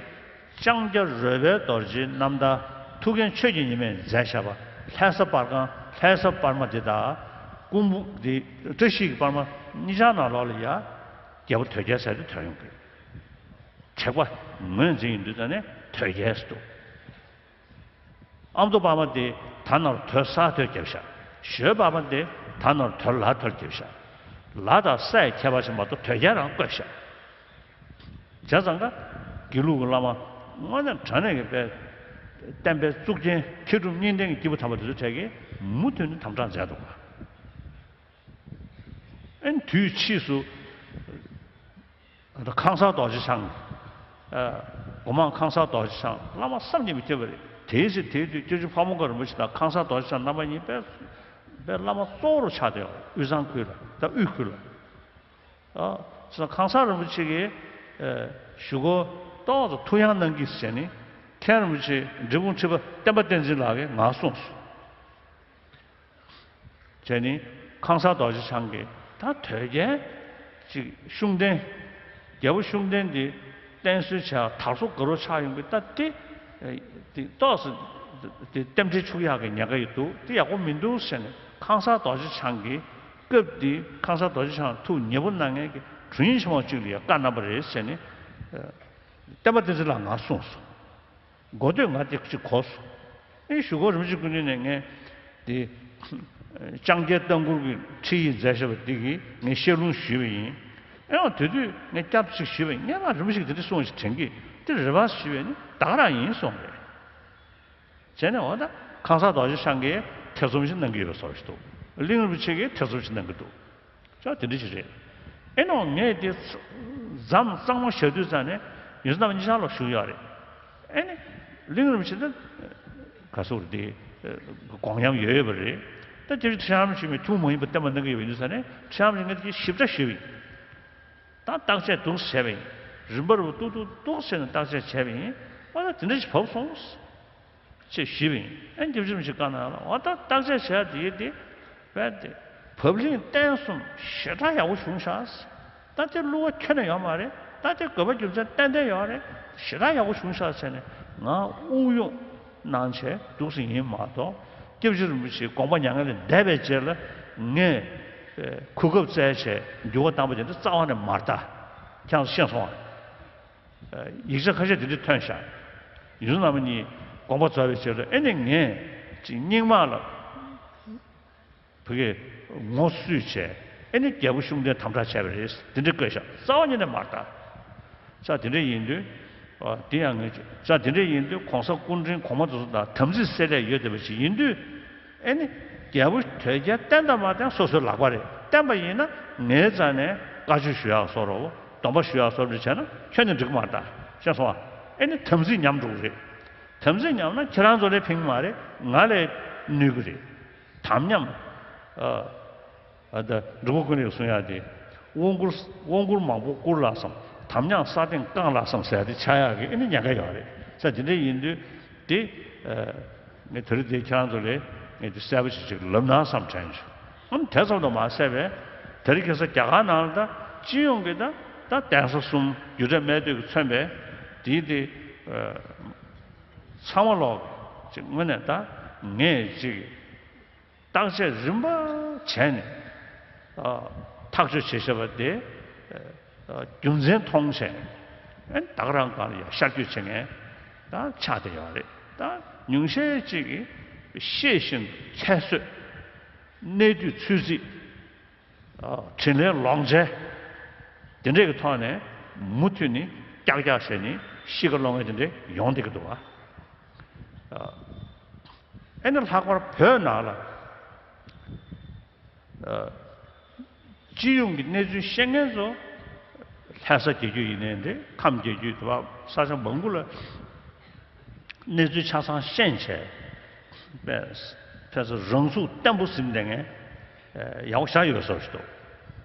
ལྕང་སྐྱ་རོལ་པའི་རྡོ་རྗེའི་རྣམ་ཐར་ཐུའུ་བཀྭན་ཆོས་ཀྱི་ཉི་མས་མཛད་བཞག་པ་ལྷ་ས་པར་ཁང་། ལྷ་ས་པར་མ་དེ་དང་སྐུ་འབུམ་དེ། བཀྲ་ཤིས་ཀྱི་པར་མ་གཉིས་ཆར་ནང་ལོགས་ལ་ཡ། རྒྱལ་པོ་དོལ་རྒྱལ་ཟེར་དེ་ཐོན་ཡོང་གི། དྲེགས་པ་ངོས་འཛིན་ཡིན་དུས་ད་ནས་དོལ་རྒྱལ་ཟེར་འདུག་ཨ་མདོ་པར་མ་དེ་ད་ནར་དོལ་ས་དོལ་རྒྱབ་ཤག་ཞོལ་པར་མ་དེ་ད་ནར་དོལ་ལ་དོལ་རྒྱབ་ཤག་ལ་དང་སའི་ཁྱད་པར་ཞིག་མ་གཏོགས་དོལ་རྒྱལ་རང་བཀོད་ཤག་བྱས་ཙང་ཀ་དགེ་ལུགས་ཀྱི་བླ་མ་དངོས་གནས་དྲང་གནས་ཀྱི་དཔེ་བསྟན་པའི་གཙུག་རྒྱན་མཁས་གྲུབ་གཉིས་ལྡན་གྱི་སྐྱེས་བུ་དམ་པ་དེ་ཚོ་གྲས་ཀྱིས་མུ་མཐུད་ནས་དམ་དྲག་མཛད་འདུག་ག་ཨེ་དུས་ཕྱིས་སུ། ཁང་གསར་རྡོ་རྗེ་འཆང་། ཨ། སྒོ་མང་ཁང་གསར་རྡོ་རྗེ་འཆང་བླ་མ་བསམ་གྱིས་མི་ཁྱབ་པ་རེད། དེའི་ཚེ་དེའི་དུས་སྐྱབས་རྗེ་ཕ་བོང་ཁ་རིན་པོ་ཆེ་དང་ཁང་གསར་རྡོ་རྗེ་འཆང་རྣམ་པ་གཉིས་དཔེ་དཔེ་བླ་མ་གཙོ་བོར་ཆགས་བསྡད་ཡོད། དབུས་གཙང་ཁུལ་ལ་དང་དབུས་ཁུལ་ལ། ཨ། ཁང་གསར་རིན་པོ་ཆེ་གིས། ཨ། གཞུག་གུ་ཏོག་ཙམ་ཐུགས་ཡངས་གནང་གི་ཟེར་ནས་མཁན་རིན་པོ་ཆེ་འབྲས་སྤུངས་ཁྲི་པ་བསྟན་པ་བསྟན་འཛིན་ལགས་ཀྱིས་ང་གསུངས་སོང་། བྱས་ནས་ཁང་གསར་རྡོ་རྗེ་འཆང་གིས་ད་དོལ་རྒྱལ་ཅིག་ཤུགས་ལྡན། རྒྱལ་པོ་ཤུགས་ལྡན་འདི་བསྟེན་གསོལ་བྱ་དར་སོ་དགའ་རོགས་ཆགས་ཡོང་གི། ད་དེ་དེ་ཏོག་ཙམ་དེ་རྟེན་འབྲེལ་འཆུག་ཡག་གི་ཉེན་ཁ་ཡོད་འདུག་དེ་ཡག་པོ་མི་འདུག་ཟེར་ནས་ཁང་གསར་རྡོ་རྗེ་འཆང་གིས་སྐབས་དེ་ཁང་གསར་རྡོ་རྗེ་འཆང་ཐུགས་ཉེ་པོ་གནང་མཁན་གྱི་དྲུང་ཡིག་ཆེན་མོ་གཅིག་ལ་ཡང་བཀའ་གནང་བ་རེད་ཟེར་ནས་བསྟན་པ་བསྟན་འཛིན་ལགས་ང་གསུངས་སོང་། འགོ་སྟོད་ང་དེ་གཅིག་གོ་སོང་། ཨེ་གཞུག་གུ་རིན་པོ་ཆེ་སྐུ་མདུན་ནས་ངས་དེ་ལྕང་སྐྱའི་ལྟ་མགུར་གྱི་ཁྲིད་ཡིག་མཛད་བཞག་པ་འདི་གིས་ངས་བཤད་ལུང་ཞུས་པ་ཡིན། ཨེ་འོ་དེ་དུས་ངས་སྐྱབས་ཅིག་ཞུས་པ་ཡིན། ངས་མ་རིན་པོ་ཆེ་གིས་དེ་འདྲ་གསུངས་ཤིག་དྲན་གི་དེ་རེད་པ་ཞུས་པས་ནི་ད་ག་རང་ཡིན་གསུངས་པས། བྱས་ནས་འོ་ད་ཁང་གསར་རྡོ་རྗེ་འཆང་གིས་ཐེ་ཚོམ་ཞིག་གནང་གི་ཡོད་པའི་བཟོ་ཞིག་འདུག་གླིང་རིན་པོ་ཆེ་གིས་ཐེ་ཚོམ་ཞིག་གནང་གི་འདུག་ཅོག་དེ་འདྲ་ཞིག་རེད། ཨེ་ནོ་ངས་དེ་ཚ་མཚམས་གཙང་མ་བཞག་དུས་ཙང་ནས་ཡོངས་འཛིན་རྣམ་གཉིས་ཆར་ལ་བཞུགས་ཡོད་རེད། ཨེ་ནི་གླིང་རིན་པོ་ཆེ་ད་ག་སོག་རེད་དེ་དགོངས་ཉམས་ཡོད་ཡོད་པ་རེད། ད་དེ་ཁྲི་བྱང་ཞུས་མི་ཐུགས་མ་ཡིན་པ་བསྟན་པ་གནང་གི་ཡོད་པ་ཡིན་དུས་ཙང་ནས་ཁྲི་བྱང་ངས་དེ་ཞིབ་ཕྲ་ཞུས་པ་ཡིན། ད་བརྟག་དཔྱད་འདུག་བྱས་པ་ཡིན། རིམ་པར་འདུག་འདུག་འདུག་བྱས་ནས་བརྟག་དཔྱད་བྱས་པ་ཡིན། ཨ་ད་དེ་འདྲ་ཞིག་བབས་སོང་། ཅེས་ཞུས་པ་ཡིན། ཨེ་སྐྱབས་རྗེ་རིན་པོ་ཆེས་བཀའ་གནང་ཡག་ལ་འོ་ད་བརྟག་དཔྱད་བྱས་དེ་དེ་བས་ཏེ་བབ་བརླིང་བརྟན་གསུམ་ཞེ་དྲག་ཡག་པོ་བྱུང་ཤག་ད་དེ་བསླུ་བ་ཁྱོན་ནས་ཡོད་མ་རེད། ད་དེ་དགོས་པ་རྒྱུ་མཚན་ཏན་ཏན་ཡོད་རེད། ཞེ་དྲག་ཡག་པོ་བྱུང་ཤག་ཟེར་ནས་ང་དབུགས་དབྱུང་གནང་བྱས་འདུག་སེ་ཡིན་མ་གཏོགས་སྐྱབས་རྗེ་རིན་པོ་ཆེའི་དགོངས་པ་མྱ་ངན་ལས་འདས་པའི་རྗེས་ལ་ངས་གོ་སྐབས་བཙལ་བྱས་འགྱུར་བ་བཏང་པ་དེ་འདྲ་རྩ་བ་ནས་མ་རེད། ད་ཁྱེད་རང་ཚོ་ཤེས་སོང་ཨ། ཡིག་ཆ་ཁ་ཤས་དེ་འདྲ་ཐོན་ཤག་ཡོངས་འཛིན་རྣམ་གཉིས་དགོངས་པ་རྫོགས་པའི་རྗེས་ལ་ཨེ་ནི་ངས་ཅིག་སྙིང་དམར་ལ་བུ་གའི་ངོ་བསུས་བྱས་ཨེ་ནི་རྒྱལ་པོ་ཤུགས་ལྡན་དམ་དྲག་བྱས་པ་རེད་དེ་འདྲ་བཀོད་ཤག་རྩ་བ་ཉིད་ནས་མ་རེད་ད། ས་དེ་འདྲ་ཡིན་དུས་ཨ་དེ་ཡང་ངས་ས་དེ་འདྲ་ཡིན་དུས་གོང་ས་སྐུ་ཕྲེང་གོང་མ་དེ་ཚོ་དང་དམ་ཚིག་སེལ་ལས་ཡོད་བསྡད་པ་ཞིག་ཡིན་དུས། ཨེ་ནི། རྒྱལ་པོ་དོལ་རྒྱལ་བསྟེན་དང་མ་བསྟེན་སོ་སོའི་ལག་པ་རེད། བསྟེན་པ་ཡིན་ན་ངའི་རྩ་ནས་བཀའ་ཆོས་ཞུ་ཡག་བཟོ་འདྲ་བོ། སྡོམ་པ་ཞུ་ཡག་བཟོ་འདྲ་བྱས་ན་ཁྱོན་ནས་འགྲིག་གི་མ་རེད་ད། ཤེས་སོང་ཨ། ཨེ་ནི་དམ་ཚིག་ཉམས་འགྲོ་གི་རེད། དམ་ཚིག་ཉམས་ན་ཁྱེད་རང་ཚོ་ལ་ཕན་གི་མ་རེད། ང་ལ་གནོད་གི་རེད། དམ་ཉམས། ཨ། ཨ་ད་འབྲུག་པ་ཀུན་ལེགས་གསུང་ཡག་དེ། དབང་བསྐུར་དབང་བསྐུར་མང་པོ་བསྐུར་ལགས་སམ། དམ་ཉམས་ས་སྟེང་བཀང་ལགས་སམ་ཟེར་ཡག་དེ་ཆགས་ཡག་གི་ཨེ་ནི་ཉེན་ཁ་ཡོད་རེད། ས་དེ་འདྲ་ཡིན་དུས་དེ། ཨ། ངས་དེ་རིང་དེ་ཁྱེད་རང་ཚོ་ལ་ངས་དེ་གསལ་པོ་ཞིག་ཅིག་ལབ་ན་བསམ་དྲན་བྱུང་། ཨམ་དེ་ཙམ་དུ་མ་ཟད་པའི་དེ་རིང་ཁ་སང་རྒྱ་གར་ནང་ལ་ད་སྤྱི་ཡོངས་ཀྱི་ད་ད་གདན་ས་གསུམ་རྒྱུ་འབྲས་སྨྲས་དུས་ཀྱི་མཚོན་པའི་དེའི་དེ། ཨ། ཚང་མ་ལོག་ཅིག་དངོས་གནས་ད་ངས་ཅིག་ བརྟག་དཔྱད་རིམ་པ་བྱས་ནས་ཨ་ཐག་གཅོད་བྱེད་བཞིན་པ་དེ་ཨ་རྒྱུ་མཚན་མཐོང་བྱས་ཨ་ད་ག་རང་སྒང་ལ་ཡང་ཤར་བསྐྱོད་བྱེད་མཁན་ད་ཆགས་བསྡད་ཡོད་རེད། ད་ཉུང་ཤས་ཅིག་གིས་ཤེས་བཞིན་དུ་ཁྱད་གསོད། གནས་དུས་ཚོད་རྩིས། ཨ་དྲིན་ལན་ལོག་འཇལ། དེ་འདྲས་ཀྱི་ཐོག་ནས་མུ་མཐུད་ནས་ཀྱག་ཀྱག་བྱས་ནས་གཤིས་ཀ་སློང་མཁན་དེ་འདྲས་ཡོང་བསྡད་ཀྱི་འདུག་བ། ཨ་ཨེ་ནི་ལྷག་པར་བོད་ནང་ལ་ཨ་སྤྱི་ཡོངས་ཀྱི་གནས་ཚུལ་ཤེས་མཁན་ཚོ་ལྷ་ས་རྒྱལ་རྒྱུད་ཡིན་ནའི་འདྲ། ཁམས་རྒྱལ་རྒྱུད་དེ་བ་ས་ཆ་མང་པོ་ལ་གནས་ཚུལ་ཆ་ཚང་ཤེས་བྱས་ཕན་ཚུན་རང་ཚུགས་བརྟན་པོ་ཟིན་བསྡད་མཁན་ཡག་པོ་ཞེ་དྲག་ཡོད་བཟོ་ཞིག་འདུག་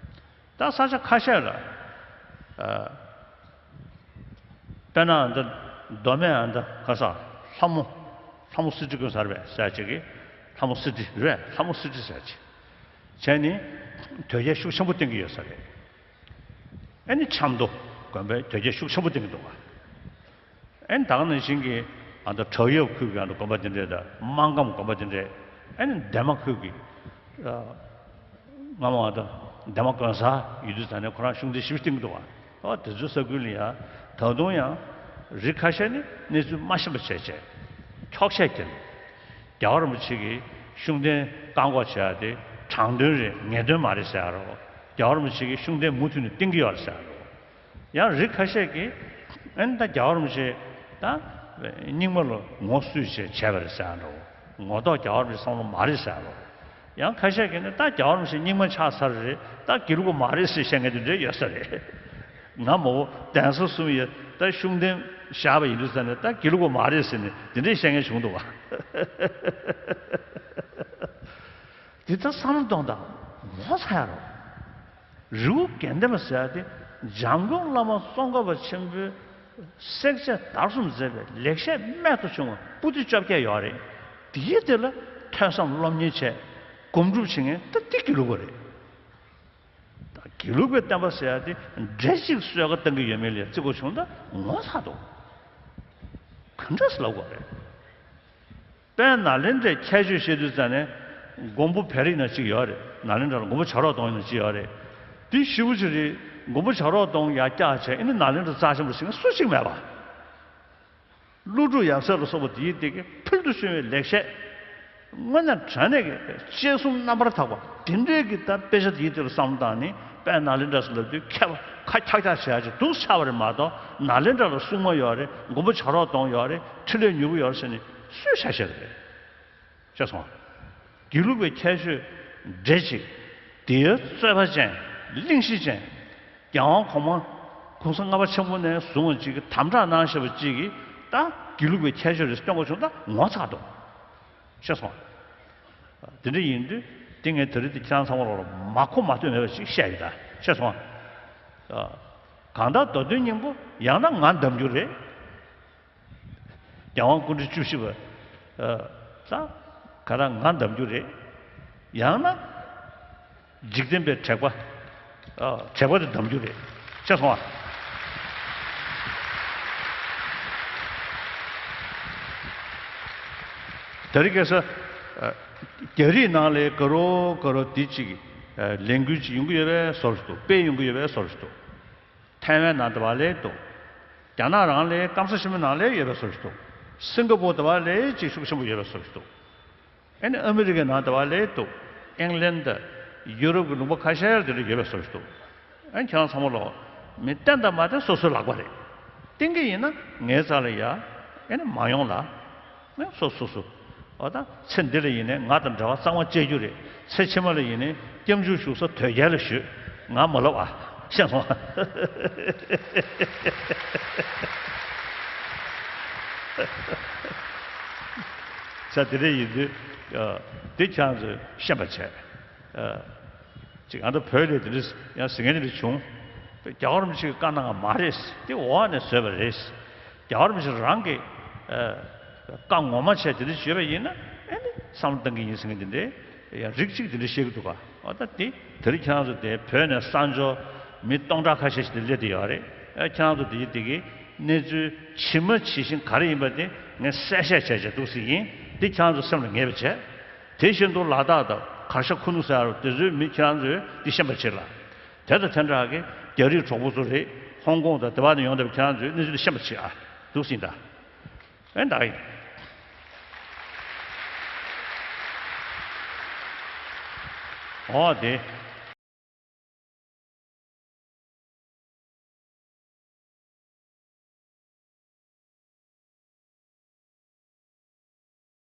ད་ས་ཆ་ཁ་ཤས་ལ་ཨ་དཔེར་ན་ཨ་འདི་མདོ་སྨད་ཨ་འདི་ག་ས་ལྷ་མོ་ལྷ་མོ་སི་ཊི་དགོན་ས་རེད་པས་ཟེར་ཅིག་གིས། ལྷ་མོ་སི་ཊི་རེད། ལྷ་མོ་སི་ཊི་ཟེར་ཅིག་བྱས་ནས་དོལ་རྒྱལ་ཤུགས་ཆེན་པོ་བསྟེན་གྱི་ཡོད་ས་རེད། ཨ་ནི་ཆབ་མདོ་དགོན་པའི་དོལ་རྒྱལ་ཤུགས་ཆེན་པོ་བསྟེན་གྱི་འདུག་བ། ཨ་ནི་ད་ག་ནང་བཞིན་གྱི་ཨ་ད་བྲག་གཡབ་ཁུལ་གྱི་ཨ་ད་དགོན་པ་འདི་འདྲས་དང་། སྨར་ཁམས་དགོན་པ་འདི་འདྲས། ཨ་ནི་འདན་མ་ཁུལ་གྱི་ཨ་སྔ་མོ་ཨ་ད་འདན་མ་དགོན་གསར་ཡོད་དུས་ཙ་ནས་ཁོ་རང་ཤུགས་ལྡན་ཞེ་པོ་བསྟེན་གྱི་འདུག་བ། ཨོ་དེ་ཚོའི་ས་ཁུལ་ལ་ཡང་ད་དུང་ཡང་རིགས་ཁ་ཤས་ནི་གནས་ཚུལ་མ་ཤེས་པ་བྱས་བྱས་འཁྱོག་བཤད་བརྒྱབ། རྒྱལ་བ་རིན་པོ་ཆེ་གིས་ཤུགས་ལྡན་བཀག་འགོག་བྱེད་ཡ་དེ་དྲང་དོན་རེད། ངེས་དོན་མ་རེད་ཟེར་ཡ་རོ། རྒྱལ་བ་རིན་པོ་ཆེ་གིས་ཤུགས་ལྡན་མུ་མཐུད་ནས་བསྟེན་གྱི་ཡོད་རེད་ཟེར་ཡ་རོ། ཡང་རིགས་ཁ་ཤས་ཀྱིས་ཨ་ནི་ད་རྒྱལ་བ་རིན་པོ་ཆེ་ད་རྙིང་མ་ལ་ངོ་སྲུང་བྱས་བྱས་པ་རེད་ཟེར་ཡ་འདྲ་བོ། ངོ་ཐོག་རྒྱལ་བ་རིན་པོ་ཆེ་བསམ་བློ་མ་རེད་ཟེར་ཡ་འདྲ་བོ། ཡང་ཁ་ཤས་ཀྱིས་ནི་ད་རྒྱལ་བ་རིན་པོ་ཆེ་རྙིང་མ་ཆགས་ཚར་རེད། ད་དགེ་ལུགས་པ་མ་རེད་ཟེར་བཤད་མཁན་དེ་འདྲ་ཡོད་ས་རེད། ང་མ་འོ་གདན་ས་གསུམ་ཡོད་ད་ཤུགས་ལྡན་བཞག་པ་ཡིན་དུས་ཙ་ནས་ད་དགེ་ལུགས་པ་མ་རེད་ཟེར་ནས་དེ་འདྲས་བཤད་མཁན་བྱུང་འདུག་བ། འདི་ལྟར་བསམ་བློ་གཏོང་དང་ངོ་ཚ་ཡ་རོགས། རི་བོ་དགེ་ལྡན་པ་ཟེར་ཡ་དེ་འཇམ་མགོན་བླ་མ་ཙོང་ཁ་པ་ཆེན་པོས་བསྲེག་བཅད་བརྡར་གསུམ་མཛད་པའི་ལེགས་བཤད་རྨད་དུ་བྱུང་བ་པོ་ཏི་བཅོ་བརྒྱད་ཡོད་རེད། དེའི་དེ་ལ་ཐོས་བསམ་སློབ་གཉེར་བྱས་སྒོམ་སྒྲུབ་བྱེད་མཁན་ད་འདི་དགེ་ལུགས་པ་རེད། ད་དགེ་ལུགས་པའི་བསྟན་པ་ཟེར་ཡ་དེ་འདྲེ་གཅིག་གསོལ་ཁ་བཏང་གི་ཡོད་མེད་ལ་བརྩི་དགོས་བྱུང་ད་ངོ་ཚ་འདུག་ག་འདྲ་ཟེར་ལབ་དགོས་རེད། དཔལ་ནཱ་ལེནྡྲའི་ཁྱད་ཆོས་བཤད་དུས་ཙ་ནས་མགོན་པོ་བེ་རི་ན་གཅིག་ཡོད་རེད། ནཱ་ལེནྡྲ་ལ་མགོན་པོ་བྱ་རོག་གདོང་ཡིན་ན་གཅིག་ཡོད་རེད། དེ་ཞེ་པོ་ཅིག་རེད། མགོན་པོ་བྱ་རོག་གདོང་ཡར་བཀྱག་བྱས་ཨ་ནི་ནཱ་ལེནྡྲ་རྩ་ཆེན་པོ་ཟེར་མཁན་སུ་གཅིག་མེད་པ། ཀླུ་སྒྲུབ་ཡབ་སྲས་ལ་སོགས་པ་དེའི་སྟེང་གི་ཕུལ་དུ་བྱུང་བའི་ལེགས་བཤད། དངོས་གནས་དྲང་གནས་ཀྱི་དཔྱད་གསུམ་རྣམ་པར་དག་པ་དེ་འདྲའི་གི་ད་དཔེ་ཆ་དེའི་སྟེང་ལ་བསམ་བློ་བཏང་ནས་དཔལ་ནཱ་ལེནྡྲ་ཟེར་ལབ་དུས་ཁ་ཁ་ཁྱག་ཁྱག་བྱེད་ཡ་ཅིག་འདུག་ཆགས་པ་རེད་མ་གཏོགས། ནཱ་ལེནྡྲ་ལ་སྲུང་མ་ཡོད་རེད། མགོན་པོ་བྱ་རོག་གདོང་ཡོད་རེད། ཕྲིན་ལས་མྱུར་བ་ཡོད་རེད་ཟེར་ནས་སུས་ཆ་བཞག་གི་རེད། ཤེས་སོང་། དགེ་ལུགས་པའི་ཁྱད་ཆོས་འདྲེ་གཅིག་དེའི་རྩོད་པ་ཅན། གླེང་གཞི་ཅན། རྒྱལ་དབང་གོང་མ་གོང་ས་ལྔ་པ་ཆེན་པོ་ནས་བཟུང་བ་གཅིག་གིས་དམ་དྲག་གནང་བཞིན་པ་གཅིག་གིས་ད་དགེ་ལུགས་པའི་ཁྱད་ཆོས་རེད་སྟོན་དགོས་བྱུང་ད་ངོ་ཚ་འདུག་ཤེས་སོང་། དེ་འདྲ་ཡིན་དུས་དེ་ངས་ད་རེས་དེ་ཁྱེད་རང་ཚང་མ་ལོག་ལ་མ་གོ་མ་ཐོས་མེད་པ་ཅིག་བཤད་ཡོད་ད། ཤེས་སོང་། གང་ལྟར་མདོ་དོན་སྙིང་པོ་ཡང་ན་ང་འདམ་རྒྱུ་རེད། རྒྱལ་དབང་སྐུ་ཕྲེང་བཅུ་བཞི་པ་ད་ག་རང་ང་འདམ་རྒྱུ་རེད། ཡང་ན་འཇིག་རྟེན་པའི་དྲེགས་པ་དྲེགས་པ་དེ་འདམ་རྒྱུ་རེད། ཤེས་སོང་ཨ། དེ་རིང་ཁ་སང་རྒྱ་རིགས་ནང་ལ་དགའ་རབ་དགའ་རབ་དེ་གཅིག་ལས་འགུལ་གཅིག་ཡོང་གི་ཡོད་པའི་བཟོ་འདྲ་འདུག་དཔེ་ཡོང་གི་ཡོད་པའི་བཟོ་འདྲ་འདུག་ཐའེ་ཝན་ནང་དེ་བ་ལས་འདུག་རྒྱ་ནག་རང་ལས་སྐམ་ས་ཆེན་པོའི་ནང་ལས་ཡོད་པའི་བཟོ་འདྲ་འདུག་སིང་ག་པོར་དེ་བ་ལས་ཅིག་ཤུགས་ཆེན་པོ་ཡོད་པའི་བཟོ་འདྲ་འདུག་ཨ་ནི་ཨ་མི་རི་ཀའི་ནང་དེ་བ་ལས་འདུག་ཨིང་ལན་དང་ཡུ་རོབ་ཀྱི་ལུང་པ་ཁ་ཤས་ལ་དེ་འདྲ་ཡོད་པའི་བཟོ་འདྲ་འདུག་ཨ་ནི་ཁྱེད་རང་ཚང་མ་ལོག་མི་བསྟེན་དང་མ་བསྟེན་སོ་སོའི་ལག་པ་རེད། བསྟེན་གྱི་ཡིན་ན་ངའི་རྩ་ལ་ཡ་ཨ་ནི་མ་ཡོང་ལ། ནི་སོ་སོ་སོ། འོ་ད་ཚེ་འདི་ལ་ཡིན་ནའི་ང་དང་འབྲེལ་བ་གཙང་མ་བཅད་རྒྱུ་རེད། ཚེ་ཕྱི་མ་ལ་ཡིན་ནའི་སྐྱབས་འཇུག་ཞུ་ས་དོལ་རྒྱལ་ལ་ཞུ། ང་མ་ལབ་ཨ། ཤེས་སོང་། ས་དེ་འདྲ་ཡིན་དུས་འདི་ཁྱེད་རང་ཚོས་ཤེས་པ་བྱས། ཅིག་ཨ་ད་བོད་ལ་དེ་འདྲ་ཡང་ཟེར་མཁན་དེ་འདྲ་བྱུང་། རྒྱལ་བ་རིན་པོ་ཆེ་གི་བཀའ་གནང་བ་མ་རེད། དེ་འོག་ནས་བཟོས་པ་རེད། རྒྱལ་བ་རིན་པོ་ཆེ་རང་གིས་བཀའ་ངོ་མ་བྱས་དེ་འདྲ་བྱས་པ་ཡིན་ན་ཨེ་ནི་བསམ་བློ་གཏང་གི་ཡིན་ཟེར་མཁན་དེ་འདྲའི་ཡང་རིགས་གཅིག་དེ་འདྲ་བཤད་ཀྱི་འདུག་ག་འོ་ད་དེ་དེ་རིང་ཁྱེད་རང་ཚོ་དེ་བོད་ནས་གསར་འབྱོར་མི་སྟོང་ཕྲག་ཁ་ཤས་ཤིག་དེ་སླེབས་བསྡད་ཡོད་རེད། ཨེ་ཁྱེད་རང་ཚོ་དེ་དེ་གི་གནས་ཚུལ་ཇི་མ་ཇི་བཞིན་ག་རེ་ཡིན་པ་དེ་ངས་གསལ་བཤད་བྱས་བྱས་འདུག་ཟེར་ཡིན། དེ་ཁྱེད་རང་ཚོ་སེམས་ལ་ངེས་པ་བྱས། དེ་བཞིན་དུ་ལ་དྭགས་དང་གར་ཞ་ཁུ་ནུ་ཟེར་དེ་ཚོའི་མི་ཁྱེད་རང་ཚོས་འདི་ཤེས་པར་བྱེད་ལ། དེ་དང་དེ་འདྲ་གི་རྒྱ་རིགས་གྲོགས་པོ་ཚོ་རེད། ཧོང་ཀོང་དང་དེ་བ་ནས་ཡོང་བསྡད་པ་ཁྱེད་རང་ཚོས་གནས་ཚུལ་འདི་ཤེས་པར་བྱེད་ཨ། འདུག་སེ་ཡིན་ད། ཨེ་ད་ཡིན། ཨོ་དེ།